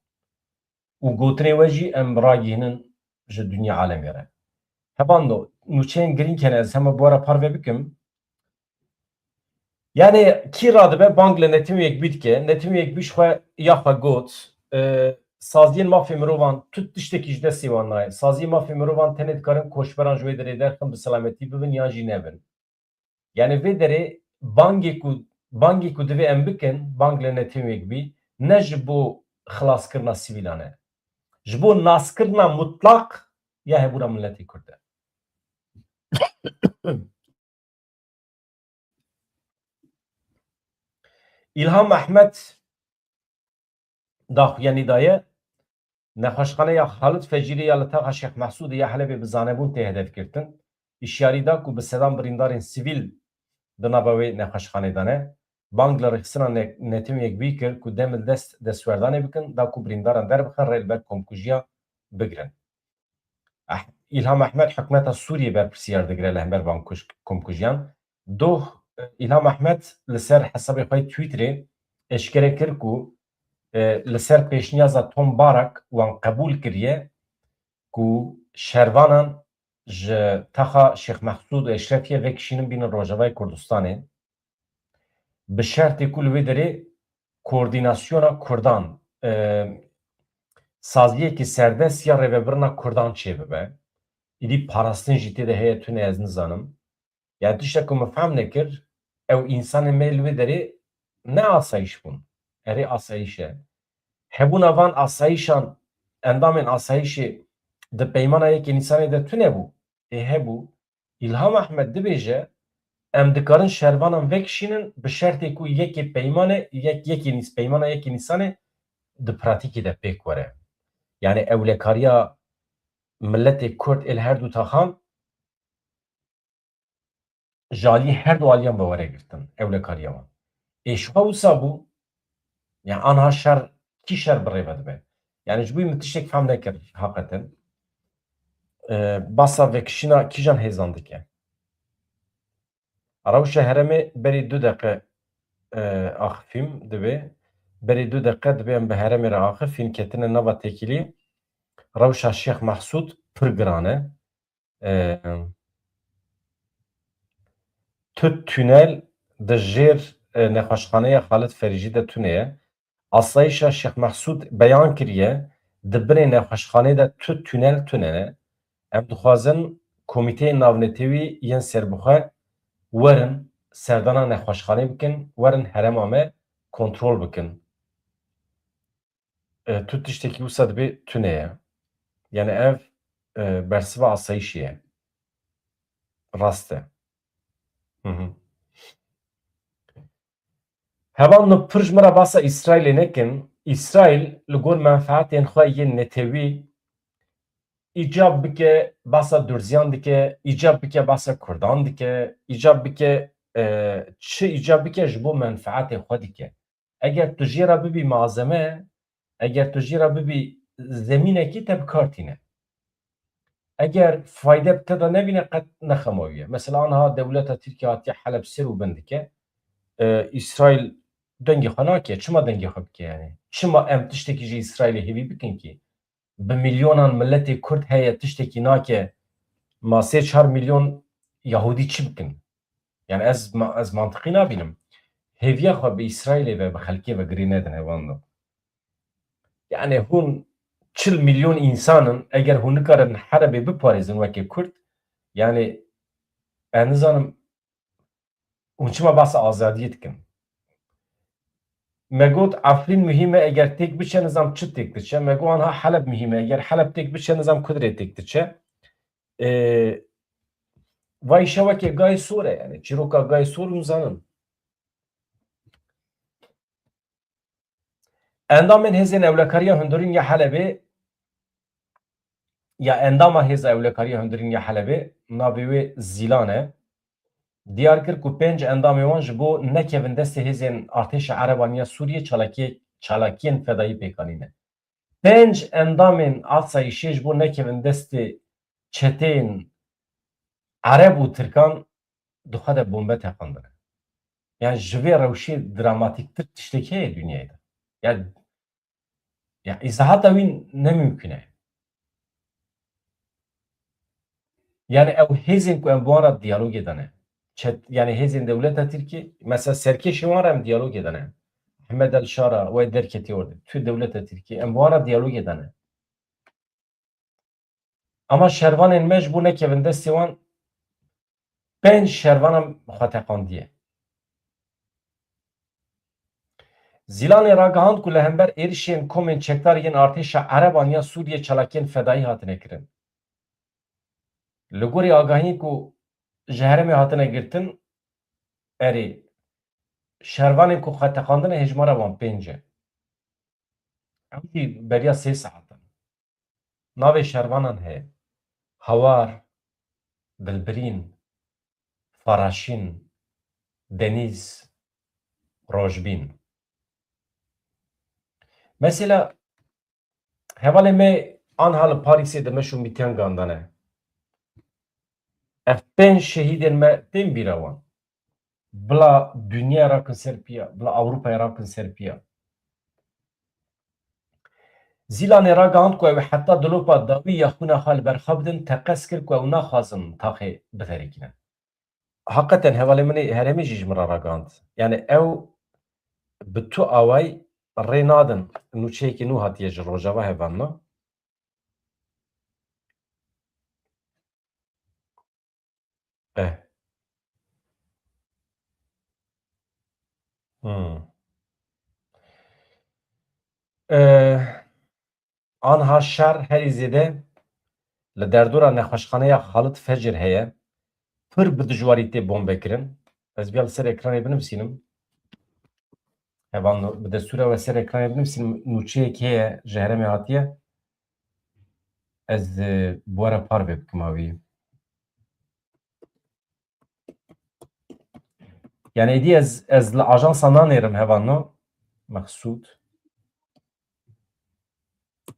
Û gotinê we jî em ragihînin ji dinya alemê re. Hevalno, nûçeyên girîng hene, ez hema bi we re parve bikim. Yani kî radibe bang li Netewên Yekbûyî dike, Netewên Yekbûyî ji xwe ya xwe got, e, saziyên mafê mirovan tu tiştekî ji destê wan nayê. Saziyên mafê mirovan tenê dikarin koçberan ji wê derê derxin, bi selametî bibin yan jî nebin. Yani vê derê bangê ku, bangê ku divê em bikin, bang li Netewên Yekbûyî, ne ji bo xilaskirina sivîlan e. Ji bo naskirina mutlaq ya hebûna miletê Kurd e. Îlham Ehmed daxuyanî daye, nexweşxaneya Xalid Fecîrê ya li taxa Şêx Mehsûdê ya Helebê bi zanebûn tê hedefgirtin. Hişyarî da ku bi sedan birîndarên sivîl di nava wê nexweşxanê de ne. Bang li rêxistina ne-, Netewên Yekbûyî kir ku dem li dest destwerdanê bikin, da ku birîndaran derbixin, rê li ber komkujiya bigirin. Eh-, Îlham Ehmed hikûmeta Sûriyê berpirsiyar digire li hember van kuj-, komkujiyan. Doh, eh, Îlham Ehmed li ser hesabê xwe yê Twitterê eşkere kir ku, eh, li ser pêşniyaza Tom Barak wan qebûl kiriye ku şervanan ji taxa Şêx Mehsûd û Eşrefiyê vekişînin bînin Rojavayê Kurdistanê. Bi şertê ku li wê derê koordînasyona Kurdan, e, saziyekî serdest ya rêvebirina Kurdan çêbibe. Îdî parastin jî tê de heye, tune ez nizanim. Yani tiştek ku min fehm nekir, ew însanên me li wê derê ne asayîş bûn. Erê asayîş e. Hebûna van asayîşan, endamên asayîşê di peymana yekê Nîsanê de tune bû. Ê hebû. Îlham Ehmed dibêje, em dikarin şervanan vekişînin bi şertê ku yekê peymane, yek, yekê Nîs-, peymana yekê Nîsanê di pratîkê de pêk were. Yani ewlekariya miletê Kurd ê li her du taxan ji aliyê her du aliyan be were girtin, ewlekariya wan. Ê ji xwe wisa bû, yani anha şer, kî şer bi rê ve dibe? Yani ji bo min tiştek fehm nekir, heqeten. E, basa vekişîna kîjan hêzan dike? Rewşa herêmê berî du deqe, e, axifîm dibe. Berî du deqe dibe em bi herêmê re axifîn, ketine nava têkilî. Rewşa Şêx Mehsûd pir giran e. E, tu tunel di jêr, e, nexweşxaneya Xalid Ferîjî de tune ye. Asayîşa Şêx Mehsûd beyan kiriye, di binê nexweşxanê de tu tunel tune ne. Em dixwazin komîteyên navnetewî yên serbixwe werin serdana nexweşxanê bikin, werin herêma me kontrol bikin. E, tu tiştekî wisa dibê tune ye. Yani ev, e, bersiva asayîşê ye. Rast e. Hı hı. Hevalno, pir ji min re basa Îsraîlê nekin. Îsraîl li gor menfaetên xwe yên netewî îcab bike, basa Durziyan dike, îcab bike, basa Kurdan dike, îcab bike, e, çi îcab bike ji bo menfaetê xwe dike. Eger tu jê re bibî malzeme, eger tu jê re bibî zemînekî, te bi kar tîne. Eger fayde bi te de nebîne, qet nexema wî ye. Mesela, aniha dewleta Tirkiye hatiye Heleb sêr û bin dike. E, Îsraîl dengê xwe nake. Çima dengê xwe bike yani? Çima em tiştekî ji Îsraîlê hêvî bikin kî? Bi milyonan miletê Kurd heye, tiştekî nake. Ma sê çar milyon Yahûdî çi bikin? Yani ez ma-, ez mantiqî nabînim. Hêviya xwe bi Îsraîlê ve, bi xelkê ve girê nedin, hevalno. Yani hûn çil milyon însan in, eger hûn nikarin Helebê biparêzin weke Kurd, yani ez nizanim hûn çima behsa azadiyê dikin. Me got Efrîn muhîm e, eger têk biçe, nizam çi têk diçe. Me got anha Heleb muhîm e, eger Heleb têk biçe, nizam Kudrê têk diçe. Ê, vay şewekê gayê sor e, yani çîroka gayê sor hûn zanin. Endamên Hêzên Ewlekariya Hundirîn ya Helebê, ya endama Hêza Ewlekariya Hundirîn ya Helebê, navê wê Zîlan e, diyar kir ku pênc endamê wan ji bo nekevin destê hêzên artêşa Ereban ya Sûriyê çalakiyê-, çalakiyên fedayî pêk anîne. Pênc endamên asayîşê ji bo nekevin destê çeteyên Ereb û Tirkan di xwe de bombe teqandine. Yani ji vê rewşê dramatîktir tiştek heye dinyayê de? Ya, ya îzahata wî ne mimkun e. Yani ew hêzên ku em bi wan re diyalogê de ne. Çet-, yani hêzên dewleta Tirkiyê, mesela serkêşên wan re em diyalogê de ne. Ehmed El Şara wê derketî orada. Tu dewleta Tirkiyê, em bi wan re diyalogê de ne. Ama şervanên me ji bo nekevin destê wan, pênc şervana xwe teqandiye. Zîlanê ragihand ku li hember êrişên komên çekdar yên artêşa Ereban ya Sûriyê çalakiyên fedayî hatine kirin. Li gorî agahiyên ku ji herêmê hatine girtin, erê, şervanên ku xwe teqandine hêjmara wan pênc e. Ew jî beriya sê saetan. Navê şervanan heye: Hawar, Dilbirîn, Faraşîn, Denîz, Rojbîn. Mesela, hevalê me anha li Parîsê de meş û mîtîyan gandane. Ev pênc şehîdên me tên bîra wan. Bila dinya rakin ser piya, bila Ewropayê rakin ser piya. Zîlanê ragihand ku ew heta dilopa dawî ya xwîna xwe li ber xwe bidin, teqez kir ku ew naxwazin taxê biterikînin. Heqeten hevalê min ê herêmê jî ji min re ragihand. Yani ew bi tu awayî rê nadin. Nûçeyekî nû hatiye ji Rojava hevalno. Eh. Hmm. Eh, anha şer herî zêde li derdora nexweşxaneya Xalid Fecir heye. Pir bi dijwarî tê bombekirin. Ez biya li ser ekranê binivîsînim. Hevalno, bi destûra we ser ekranê binivîsînim. Nûçeyek heye, ji herêmê hatiye. Ez, e, bi we re parve bikim a wî. Yani êdî ez, ez li ajansa nanêrim hevalno, Mexsûd.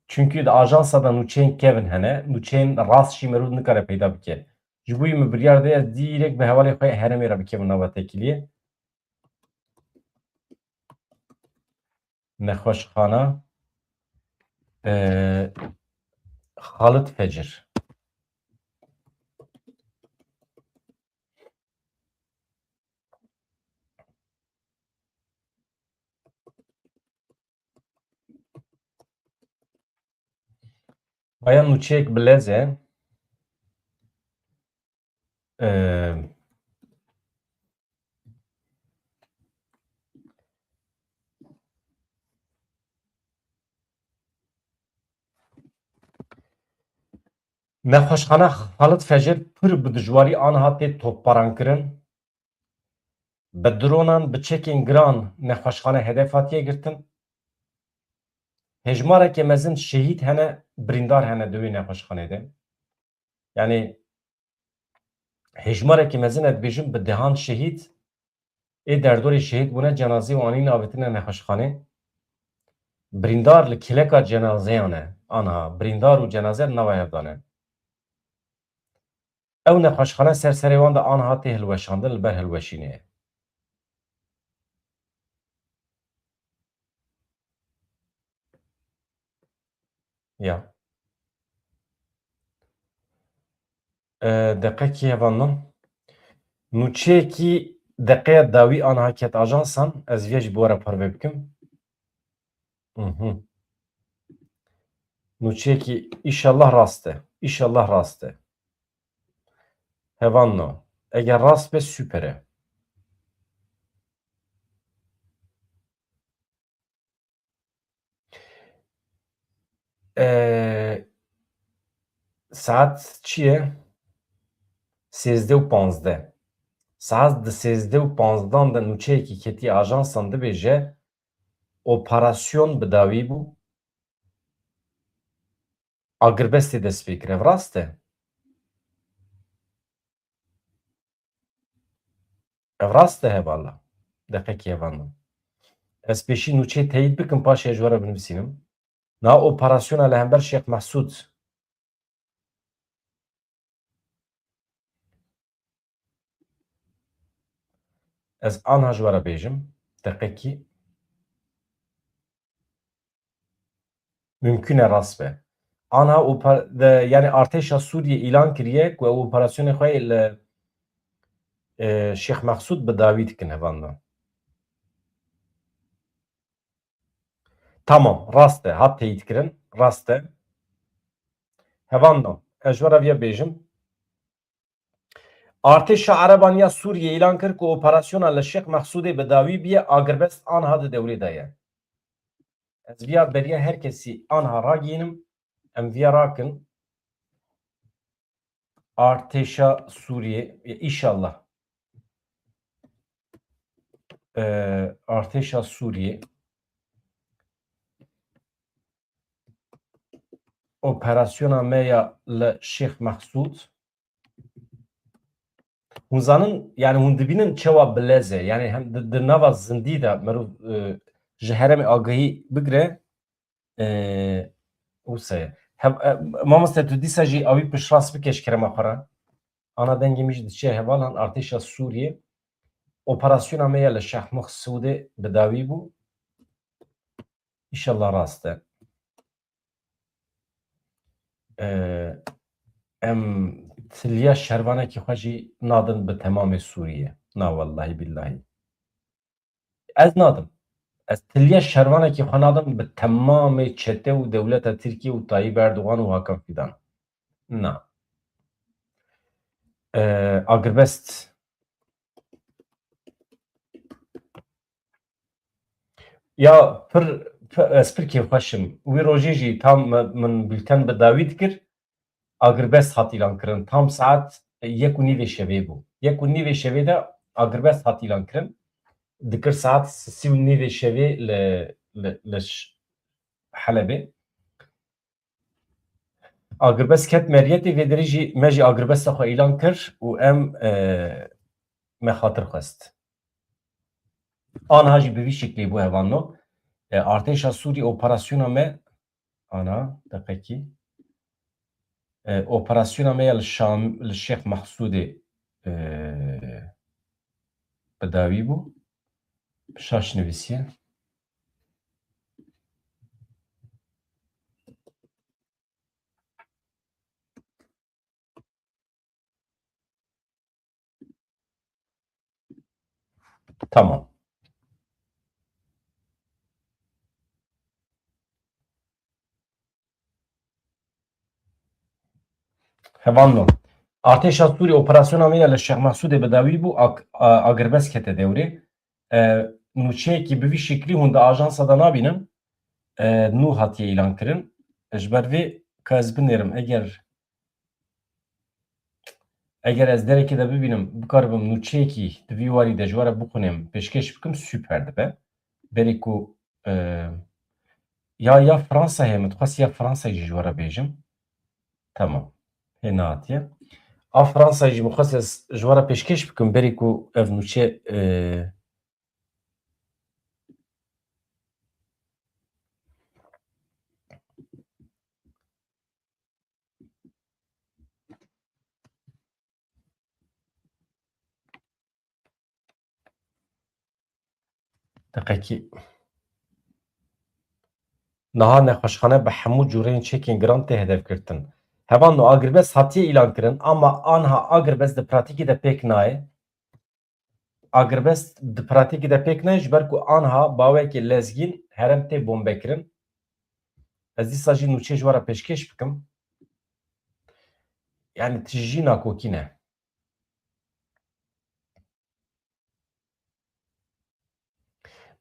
Çunkî di ajansa de nûçeyên kevin hene, nûçeyên rast jî merû nikare peyda bike. Ji bo wî min biryar de ez dîrek bi hevalê xwe herêmê re bikevim nava tekiliyê. Nexweşxana, e, Xalid Fecir. Bayan nûçeyek bi lez e. Ee, Nexweşxane Xalid Fecir pir bi dijwarî aniha tê topbarankirin. Bi dronan, bi çekên giran nexweşxane hedef hatiye girtin. Hejmareke mezin şehîd hene, birîndar hene di wê nexweşxanê de. Yanî hejmareke mezin, ez dibêjim, bi dehan şehîd ê derdorê şehîd bûne, cenazeyê wan anîn avêtine nexweşxanê. Birîndar li kêleka cenazeyan e. Aniha birîndar û cenaze di nava hev de ne. Ew nexweşxane ser serê wan de aniha tê hilweşandin, li ber hilweşînê ye. Ya. E, deqekî hevalno. Nûçeyekî deqeya dawî aniha ket ajansan, ez viya jî bi we re parve bikim. Mhm. Nûçeyekî, îşallah rast e. Îşallah rast e. Hevalno. Eger rast be, super e. Ee, saet çi ye? Sêzdeh û panzdeh. Saet di sêzdeh û panzdan de nûçeyekî ketiye ajansan, dibêje operasyon bi dawî bû. Agirbestê dest pê kir. Ev rast e? Ev rast e hevala. Deqekî hevalno. Ez pêşî nûçeyê teyîd bikim, paşê ji we re binivîsînim. Na operasyona li hember Şêx Mehsûd. Ez anha ji we re bêjim. Deqekî. Mümkün e rast be. Anha oper-, de, yani artêşa Sûriyê îlan kiriye ku ew operasyonê xwe li, e, Şêx Mexsûd bi dawî dikin hevalno. Tamam, rast e, hat teyîd kirin, rast e. Hevalno, ez ji we re viya bêjim. Artêşa Ereban ya Sûriyê îlan kir ku operasyona li Şêx Mexsûdê bi dawî bûye, agirbest anha di dewrê de ye. Ez viya beriya her kesî anha ragihînim, em viya rakin. Artêşa Sûriyê, e, îşallah. E, artêşa Sûriyê operasyona me ya li Şêx Mexsûd. Hûn zanin, yani hûn dibînin çawa bi lez e. Yani hem di, di nava zindî de mirov, e, ji herêmê agahî bigire, e, wisa ye. Hem, e, mamoste, tu dîsa jî ewî piştrast bike ji kerema xwe re. Ana dengê min jî diçe hevalan, artêşa Sûriyê operasyona me ya li Şêx Mexsûdê bi dawî bû. Îşallah rast e. Ee, em tiliya şervanekî xwe jî nadin bi temamê Sûriyê. Na wellahî billahî. Ez nadim. Ez tiliya şervanekî xwe nadim bi temamê çete û dewleta Tirkiye û Tayyip Erdogan û Hakan Fidan. Na. Ee, agirbest Ya pir, pir, ez pir kêfxweş im. Wî rojê jî tam min, min bülten bi dawî dikir, agirbest hat îlan kirin. Tam saet yek û nîvê şevê bû. Yek û nîvê şevê de agirbest hat îlan kirin. Dikir saet sî û nîvê şevê li, li, li Ş-, Helebê. Agirbest ket meriyetê, vê derê jî me jî agirbesta xwe îlan kir û em, e, me xatir xwest. Anha jî bi vî şeklî bû hevalno. E, artêşa Sûrî operasyona me, ana, deqekî. E, operasyona me ya li Şam, li Şêx Mexsûdê, e, bi dawî bû. Şaş nivîsiye. Tamam. Hevalno. Artêşa Sûrî operasyona me ya li Şêx Mexsûdê bi dawî bû, ag-, a-, agirbest kete dewrê. E, nûçeyekî bi vî şeklî hûn di ajansa de nabînin. E, nû hatiye îlan kirin. Ji ber vê ka ez binêrim, eger Eger ez derekê de bibînim, bikaribim nûçeyekî di vî warî de ji we re bixwînim, pêşkêş bikim, super dibe. Berê ku, e, ya, ya Fransayê, min dixwest ya Fransayê jî ji we re bêjim. Tamam. Hê nehatiye. A Fransayê jî min xwest ez ji we re pêşkêş bikim, berê ku ev nûçe, e, Deqekî. Niha nexweşxane bi hemû cûreyên çekên giran tê hedefgirtin. Hevalno, agirbest hatiye îlankirin, ama anha agirbest di pratîkê de pêk nayê. Agirbest di pratîkê de pêk nayê, ji ber ku anha bawekê lezgîn herem tê bombekirin. Ez dîsa jî nûçe ji we re pêşkêş bikim. Yani tijî nakokî ne.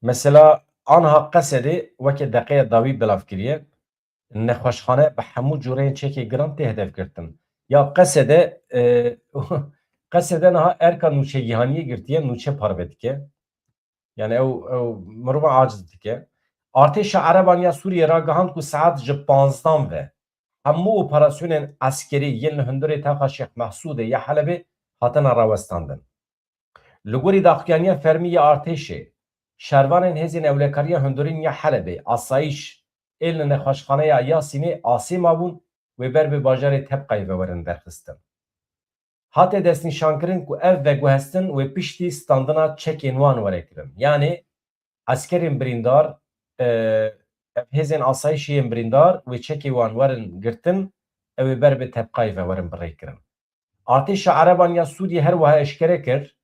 Mesela anha Qesedê weke deqeya dawî belav kiriye. Nexweşxane bi hemû cûreyên çekê giran tê hedefgirtin. Ya Qesede, e, Qesede niha erka nûçegihaniyê girtiye, nûçe parve dike. Yani ew, ew mirovan aciz dike. Artêşa Ereban ya Sûriyê ragihand ku saet ji panzdan ve hemû operasyonên eskerî yên li hundirê taxa Şêx Mehsûdê ya Helebê hatine rawestandin. Li gorî daxuyaniya fermî ya artêşê, şervanên hêzên ewlekariya hundirîn ya Helebê, asayîş, ên li nexweşxaneya Yasînê asê mabûn, wê ber bi bajarê Tebqayê ve werin derxistin. Hate destnîşankirin ku ev veguhestin wê piştî standina çekên wan were kirin. Yanî eskerên birîndar, e, ev hêzên asayîşê yên birîndar wê çekê wan werin girtin, ew ê ber bi Tebqayê ve werin birêkirin. Artêşa Ereban ya Sûriyê her wiha eşkere kir,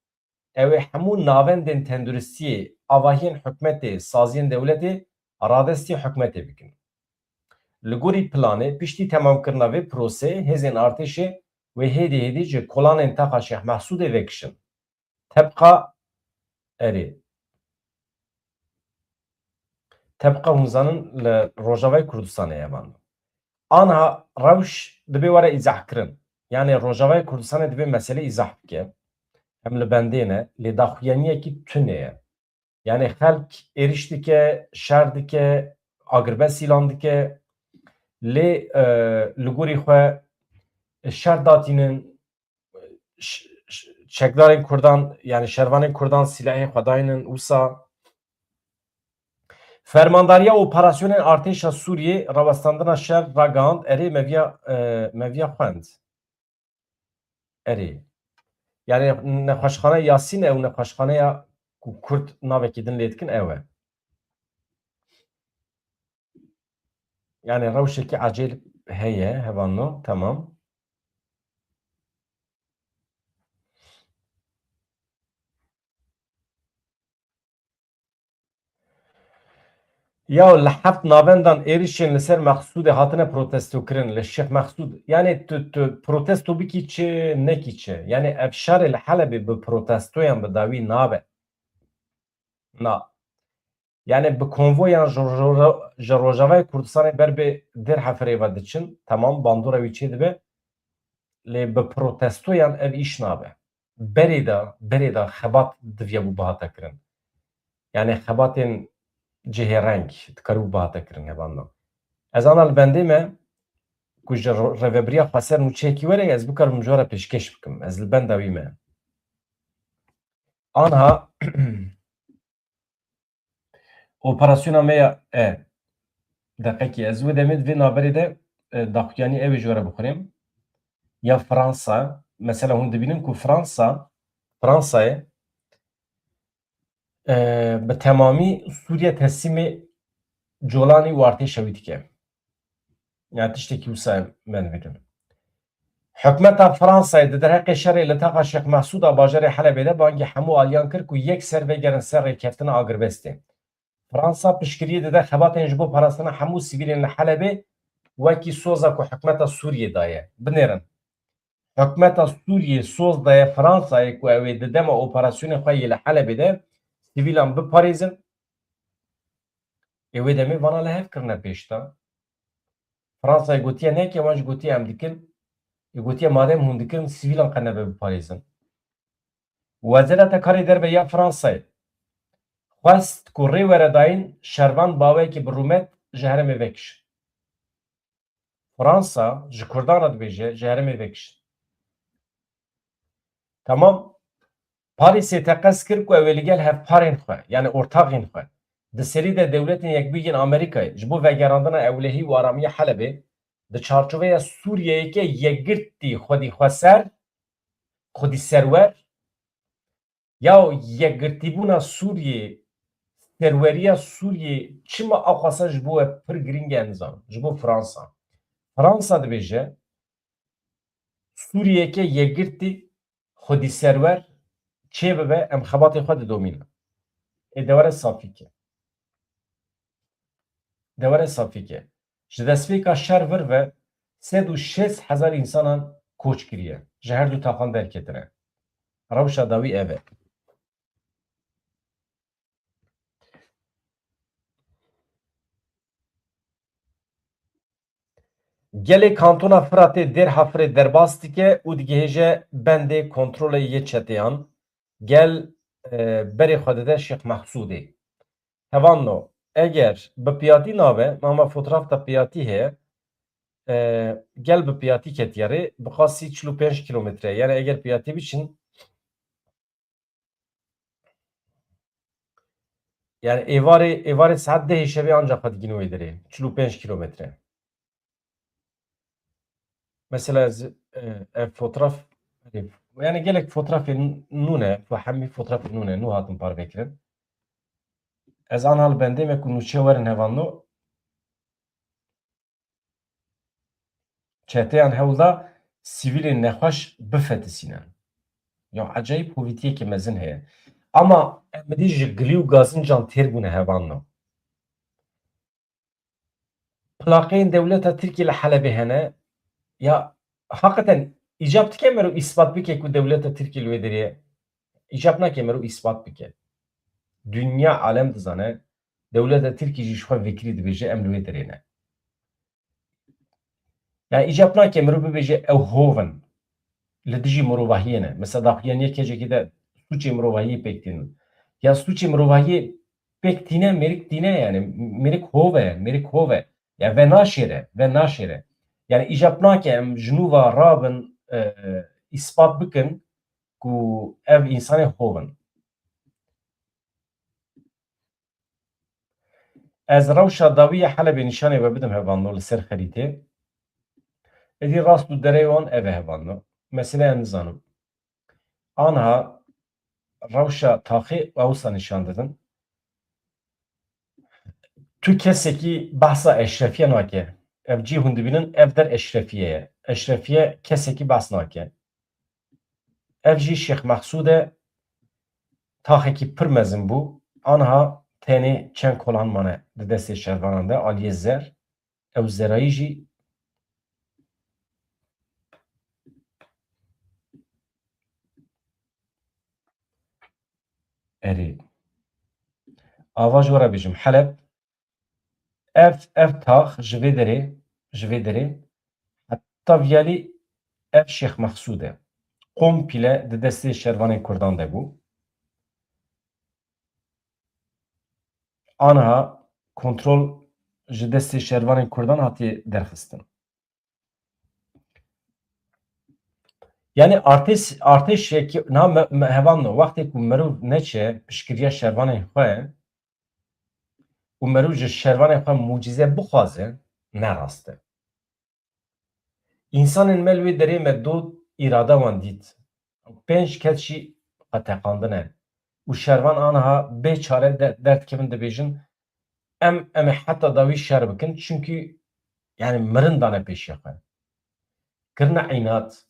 ew ê hemû navendên tenduristiyê, avahiyên hikûmetê, saziyên dewletê radestî hikûmetê bikin. Li gorî planê, piştî temamkirina vê proseyê, hêzên artêşê wê hêdî hêdî ji kolanên taxa Şêx Mehsûdê vekişin. Tebqa, erê. Tebqa hûn zanin li Rojavayê Kurdistanê hevan. Anha rewş dibê were îzahkirin. Yani Rojavayê Kurdistanê dibê mesele îzah bike. Em li bendê ne, lê daxuyaniyekî tune ye. Yani xelk êriş dike, şer dike, agirbest îlan dike. Lê, e, li gorî xwe şer datînin, ş-, ş-, çekdarên Kurdan, yani şervanên Kurdan silahê xwe daynin wisa. Fermandariya operasyonên artêşa Sûriyê rawestandina şer ragihand, erê me viya, e, me viya xwend. Erê. Yani nexweşxane Yasîn e û nexweşxaneya ku Kurd navekî din lê dikin ew e. Yani rewşekî acêl heye, hevalno, tamam. Ya li heft navendan êrişên li ser Mexsûdê hatine protestokirin, li Şêx Mexsûd. Yani tu, tu protesto bikî çi, nekî çi. Yani ev şerê li Helebê bi protestoyan bi dawî nabe. Na. Yani bi konvoyan ji ro-, ji Rojavayê Kurdistanê ber bi Dêrheferê ve diçin, temam, bandora wî çêdibe. Lê bi protestoyan ev îş nabe. Berê de, berê de xebat diviya bû bihata kirin. Yani xebatên cihêreng dikaribû bihata kirin hevandan. Ez ana li bendê me ku ji ro-, rêvebiriya xweser nûçeyekî were, ez bikarim ji we re pêşkêş bikim. Ez li benda wî me. Anha operasyona me ya, e, deqekî, ez wê demê di vê navberê de, e, daxuyanî ew ê ji we re bixwînim. Ya Fransa, mesela hûn dibînin ku Fransa, Fransayê, e, bi temamî Sûriye teslîmê Colanî û artêşa wî dike. Yani tiştekî wisa me nivîtin. Hikûmeta Fransayê di derheqê şerê li taxa Şêx Mehsûd a bajarê Helebê de bangî hemû aliyan kir ku yekser vegerin ser rêkeftina agirbestê. Fransa piştgiriyê dide xebatên ji bo parastina hemû sivîlên li Helebê wekî soza ku hikûmeta Sûriyê daye. Binêrin. Hikûmeta Sûriyê soz daye Fransayê ku ew ê di dema operasyonê xwe yê li Helebê de sivîlan biparêzin. Ê wê demê vana li hev kirine pêş de. Fransayê gotiye neke, wan jî gotiye em dikin. Li gotiye madem hûn dikin sivîlan qe nebe biparêzin. Wezareta Karê Derve ya Fransayê xwest ku rê were dayîn şervan bi awayekî bi rûmet ji herêmê vekişin. Fransa ji Kurdan re dibêje ji herêmê vekişin. Tamam. Parîsê teqez kir ku ew ê li gel hevparên xwe, yani ortaxên xwe, di serî de Dewletên Yekbûyî yên Amerîkayê ji bo vegerandina ewlehî û aramiya Helebê di çarçoveya Sûriyeyeke yekgirtî xwedî xweser, xwedî serwer, ya yekgirtîbûna Sûriyê, serweriya Sûriyê çima ewqasa ji bo we pir girîng e, em nizanin. Ji bo Fransa. Fransa dibêje, Sûriyeke yekgirtî xwedî serwer çêbibe, em xebatê xwe didomînin. Ê de were safî ke. De were safî ke. Ji destpêka şer vir ve sed û şêst hezar însanan koç kiriye. Ji her du taxan derketine. Rewşa dawî ev e. Gelê Kantona Firatê Dêr Hafirê derbas dike û digihêje bendê kontrolê yê çeteyan. Gel, e, berê xwe dide Şêx Mehsûdê. Hevalno, eger bi piyatî nabe, ma me fotoğraf da piyatî heye, e, gel bi piyatî ketiye rê, bi qasî çil û pênc kilometre. Yani eger piyatî biçin, yani êvarê, êvarê saet dehê şevê ancak xwe digîn wê derê. Çil û pênc kilometre. Mesela ez, e, ev fotoğraf, yani gelek fotoğrafê nûne, bu hemî fotoğrafê nûne, nû hatin parve kirin. Ez an hal bendê me ku nûçe werin hevalno. Çeteyan hewl da sivîlên nexweş bifetisînin. Ya ecayîb hovîtiyekê mezin heye. Ama em dî ji gilî û gazincan têr bûne hevalno. Plaqeyên dewleta Tirkiyê li Helebê hene. Ya heqeten îcab dike mero îspat bike ku dewleta Tirkiyê li wê derê ye? Îcab nake mero îspat bike. Dinya alem dizane, dewleta Tirkiyê jî ji xwe vekirî dibêje em li wê derê ne. Yani îcab nake mero bibêje ew hov in. Li dijî mirovahiyê ne. Mesela daxuyaniya keçekê de sûcê mirovahiyê pêk tînin. Ya sûcê mirovahiyê pêk tîne, mêrik tîne yani. Mêrik hov e, mêrik hov e. Ya ve naşêre, ve naşêre. Yani îcab nake em ji nû ve rabin, e, îspat bikin ku ev însanê hov in. Ez rewşa dawî ya Helebê nîşanê we bidim hevalno li ser xerîtê. Êdî rast û derê wan ev e hevalno. Mesele em nizanim. Anha rewşa taxê ew wisa nîşan didin. Tu kesekî behsa Eşrefiye nake. Ev cî hûn dibînin, ev der Eşrefiye ye. Eşrefiye kesekî behs nake. Ev jî Şêx Mexsûd e. Taxekî pir mezin bû. Anha tenê çend kolan mane di destê şervanan de, aliyê zer. Ew zerayî jî erê. Ava ji we re bêjim, Heleb, ev, ev tax ji vê derê, ji vê derê heta viyalî ev Şêx Mexsûd e. Komple di destê şervanên Kurdan de bû. Aniha kontrol ji destê şervanên Kurdan hatiye derxistin. Yani artêş, artêşekî, niha me, me, hevalno, wextê ku merov neçe piştgiriya şervanên xwe û merov ji şervanên xwe mucize bixwaze, ne rast e. Însanên me li wê derê me dot, îrada wan dît. Pênc kes jî xwe teqandine. Û şervan aniha bê çare de-, derdikevin dibêjin, em, em ê heta dawî şer bikin, çimkî, yani, mirin dane pêşiya xwe. Kirine înaat.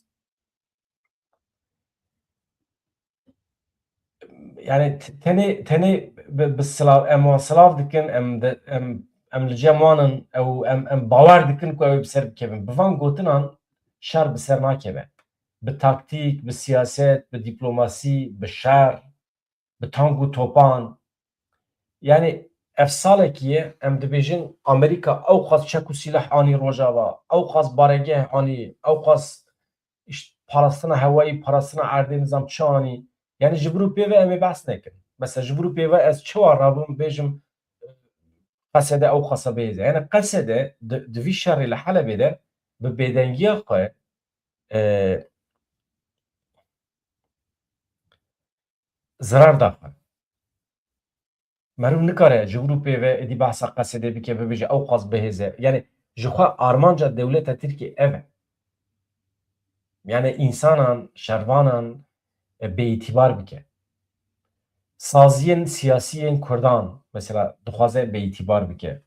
Yani, t-, tenê, tenê bi, bi silav, em wan silav dikin, em de, em, em li cem wan in, ew, em, em bawer dikin ku ew ê bi ser bikevin. Bi van gotinan şer bi ser nakeve. Bi taktîk, bi siyaset, bi dîplomasî, bi şer, bi tank û topan. Yani, ev salekî ye, em dibêjin Amerîka ewqas çek û sîleh anî Rojava, ewqas baregeh anî, ewqas îşte parastina hewayî, parastina erdê, nizam çi anî. Yani ji vir û pê ve em ê behs nekin. Mesela ji vir û pê ve ez çawa rabim bêjim, Qesede ew qasa bihêze. Yani Qesede di, di vî şerê li Helebê de bi bêdengiya xwe, e, zirar da xwe. Meriv nikare ji vir û pê ve êdî behsa Qesedê bike, bibêje ew qas bihêze. Yani ji xwe armanca dewleta Tirkiyê ev e. Yani insanan, şervanan, e, bêîtîbar bike. Saziyên siyasî yên Kurdan mesela dixwaze bêîtîbar bike.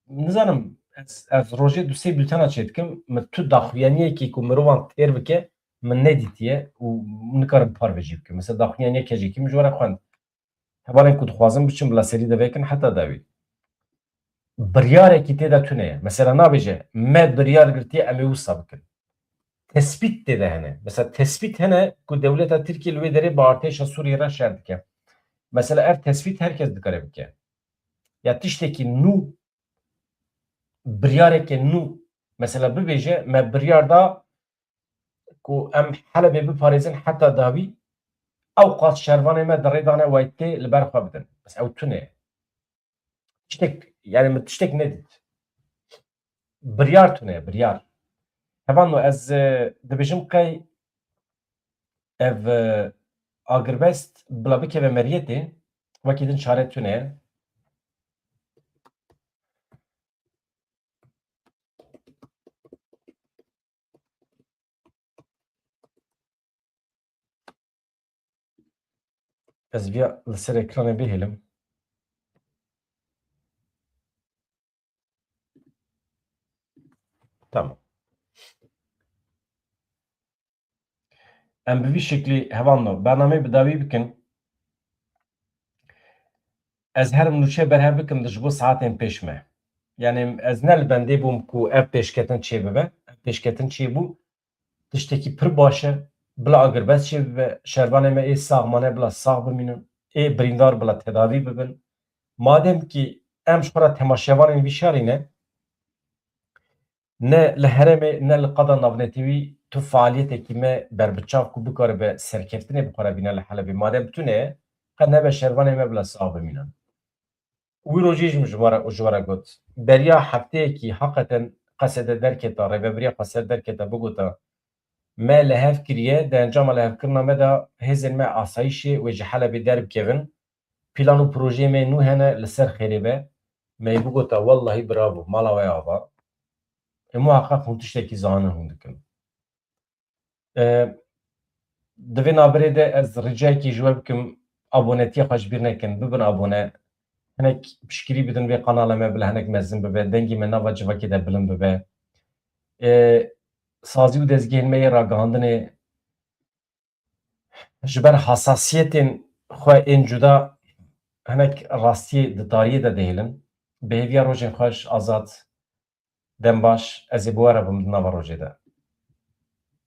Nizanim, ez, ez rojê du sê bultena çêdikim, min tu daxuyaniyekê ku mirovan têr bike, min nedîtiye û nikarim parve jî bikim. Mesela daxuyaniya kecekî min ji we re xwend. Hevalên ku dixwazin biçin bila serî de vekin heta dawî. Biryarekî tê de tune ye. Mesela nabêje, me biryar girtiye, em ê wisa bikin. Tespît tê de hene. Mesela tespît hene ku dewleta Tirkiyê li wê derê bi artêşa Sûriyê re şer dike. Mesela ev tespît her kes dikare bike. Ya tiştekî nû, biryareke nû, mesela bibêje, me biryar da ku em Helebê biparêzin heta dawî, ew qas şervanê me di rê dane waytê li ber xwe bidin. Bes ew tune ye. Tiştek, yani min tiştek nedît. Biryar tune ye, biryar. Hevalno ez, e, dibêjim qey ev, e, agirbest bila bikeve meriyetê, wekî din çare tune ye. Ez viya li ser ekranê bihêlim. Tamam. Em bi vî şeklî hevalno bernameyê bi dawî bikin. Ez herim nûçe berhev bikim di ji bo saetên pêş me. Yani ez ne li bendê bûm ku ev pêşketin çêbibe. Ev pêşketin çêbû. Tiştekî pir baş e. Bila agirbest çêbibe. Şervanê me ê sax mane bila sax bimînin. Ê birîndar bila tedavî bibin. Madem kî em ji xwe re temaşevanên vî şerî ne, ne li herêmê ne li qada navnetewî tu fealiyetekî me berbiçav ku bikaribe serkeftinê bi xwe re bîne li Helebê. Madem tune ye, qe nebe şervanê me bila sax bimînin. Wî rojê jî min ji we re, ji we re got. Beriya hefteyekî heqeten Qesede derketa, rêveberiya Qesede derketa bigota, me li hev kiriye, di encama lihevkirina me de hêzên me asayîşê wê ji Helebê derbikevin. Plan û projeyê me nû hene li ser xêrê be. Me yê bigota, wellahî bravo, mala we ava. Ê muheqeq hûn tiştekî zanin hûn dikin. E, di vê navberê de ez ricayekî ji we bikim, abonetiya xwe ji bîr nekin, bibin abone. Hinek piştgirî bidin vê kanala me, bila hinek mezin bibe, dengê me nava civakê de bilind bibe. E, sazî û dezgehên me yê ragihandinê ji ber hasasiyetên xwe ên cuda hinek rastiyê di tariyê de dihêlin. Bi hêviya rojên xweş, Azad. Dem baş, ez ê bi we re bim di nava rojê de.